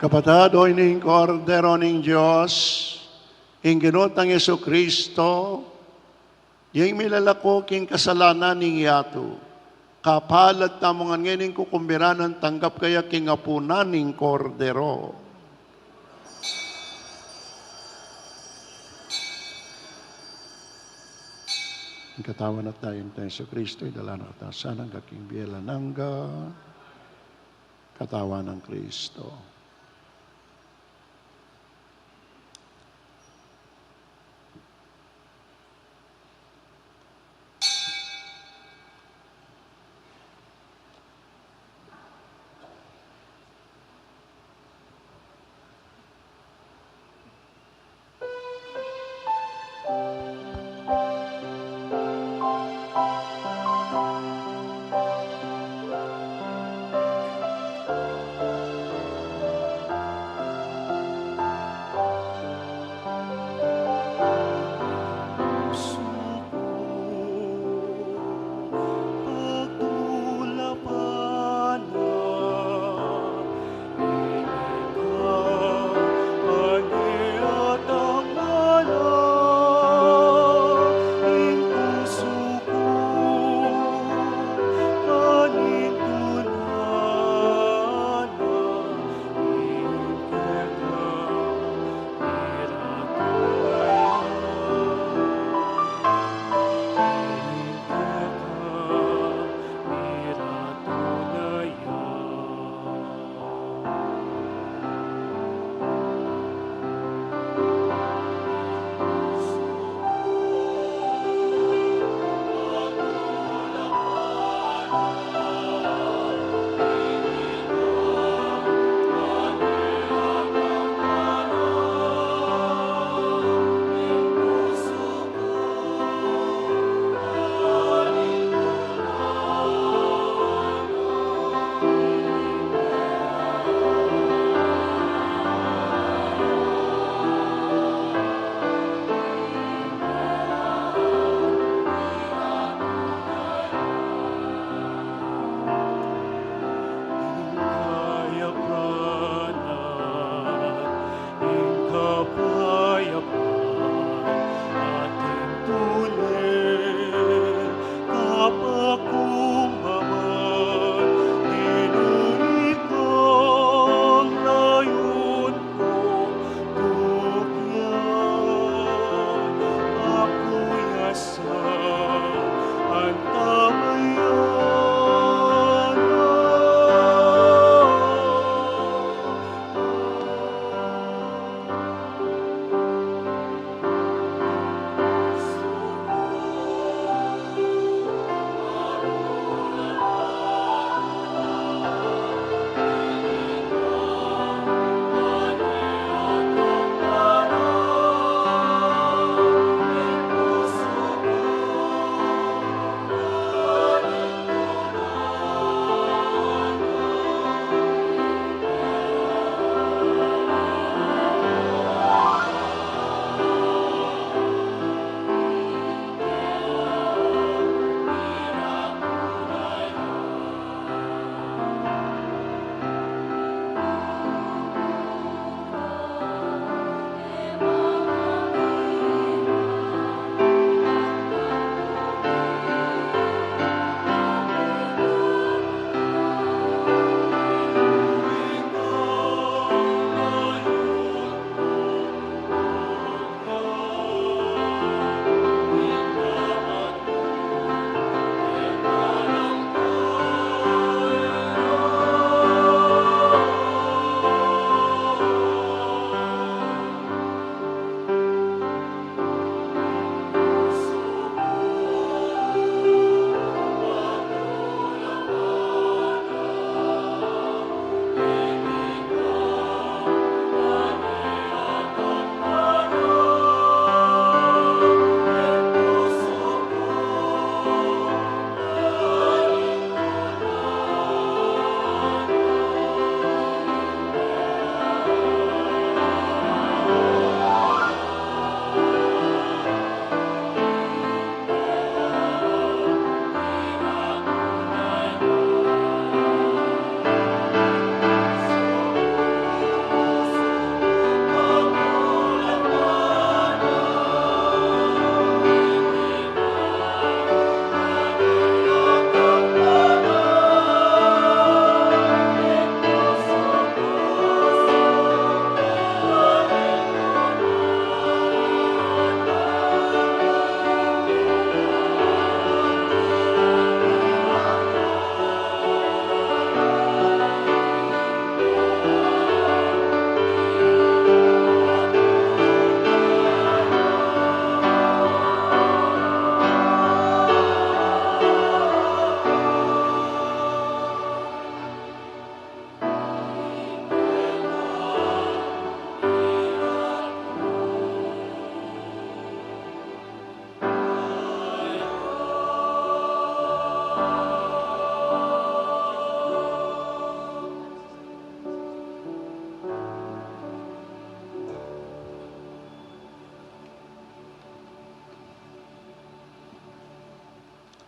Kapatad, o ini ing Kordero ning Dios, ing Ginu tang Jesucristo, yang milalako king kasalanan ning yatu. Kapalad tamu ngan ngeni king kukumbiran at tanggap kaya king apunan ning Kordero. Ing katawan at daya nang Ginu tang Jesucristo, idala na katamu sana king bie alang angga. Katawan nang Kristo.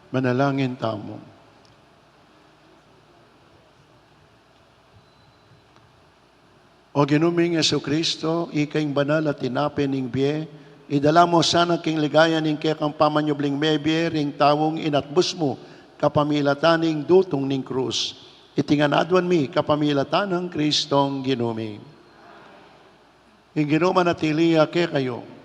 Manalangin tamu. O Ginu ming Jesucristo, ika ing banal a tinape ning bie, idala mu sana king ligaya ning kekang pamanyubling mebie ring taung inatbus mu kapamilatan ning dutung ning krus. Iti ngan aduan mi kapamilatan nang Kristong Ginu mi. Ing Ginu manatili ya kekayu.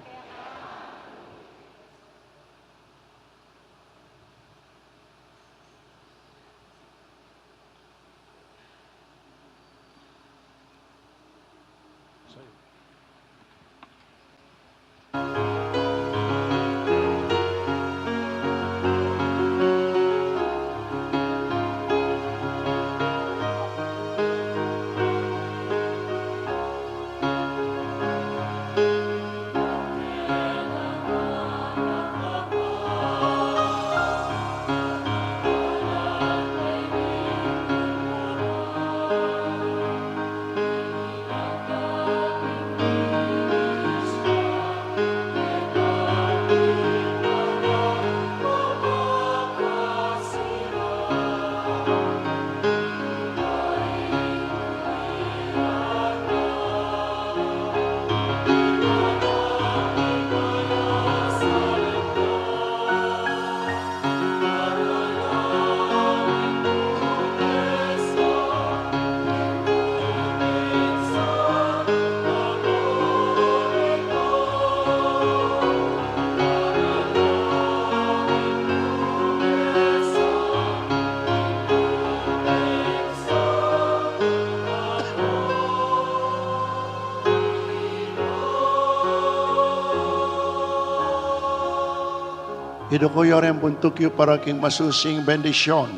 Iduku yu reng buntuk yu para king masusing bendisyun.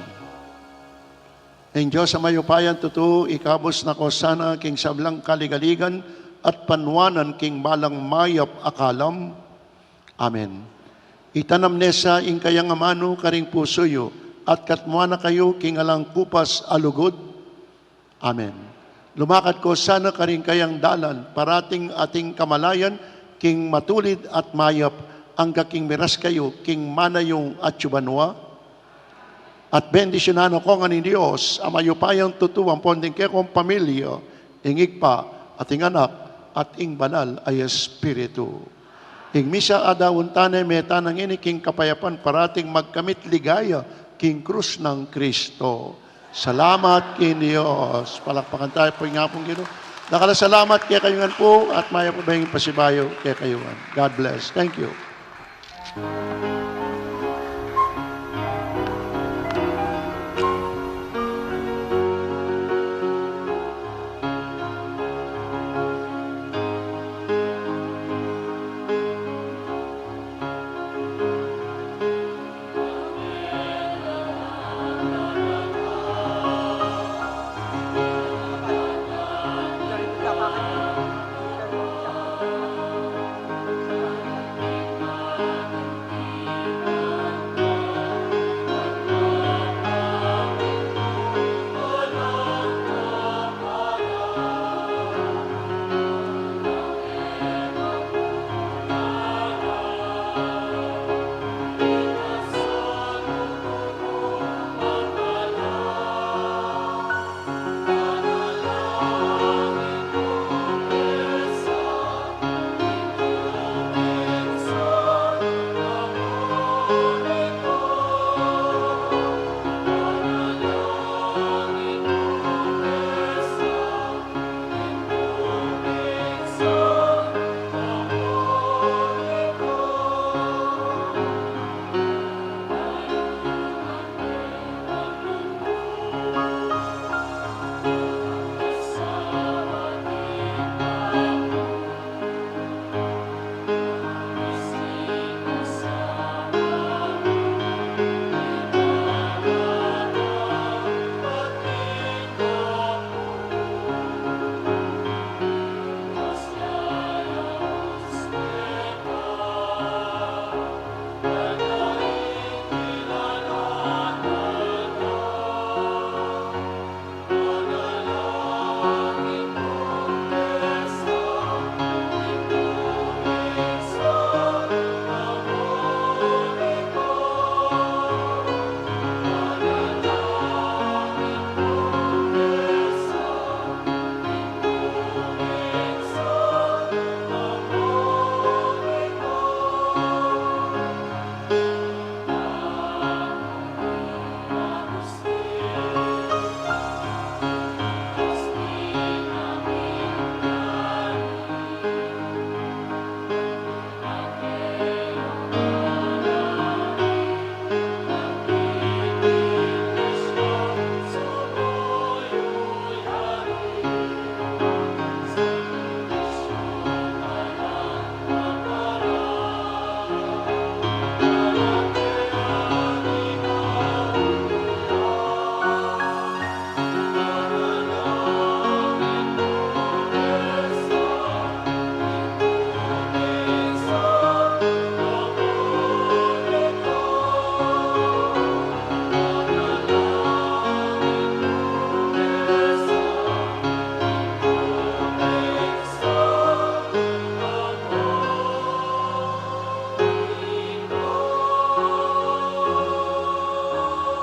Ing Dios a mayupayang tutu, ikabus na ko sana king sablang kaligaligan at panuanan king balang mayap a kalam. Amen. Itanam ne sa ing kayang amanu karing pusu yu, at katmuan na kayu king alang kupas a lugud. Amen. Lumakad ko sana karing kayang dalan, parating ating kamalayan, king matulid at mayap, angga king miras kayu king mana yung atyu banua. At bendisyunan na ko ngan ning Dios a mayupayang tutu ampon ding kekong pamilya, ing Ibpa, at ing Anak, at ing Banal a Espiritu. Ing misa a daun tane, mete na ngeni king kapayapan, parating magkamit ligaya king krus nang Kristo. Salamat king Dios. Palakpakan tayu pu ing Apung Ginu. Dakal a salamat kekayu ngan pu, at mayap a pasibayu kekayu ngan. God bless. Thank you.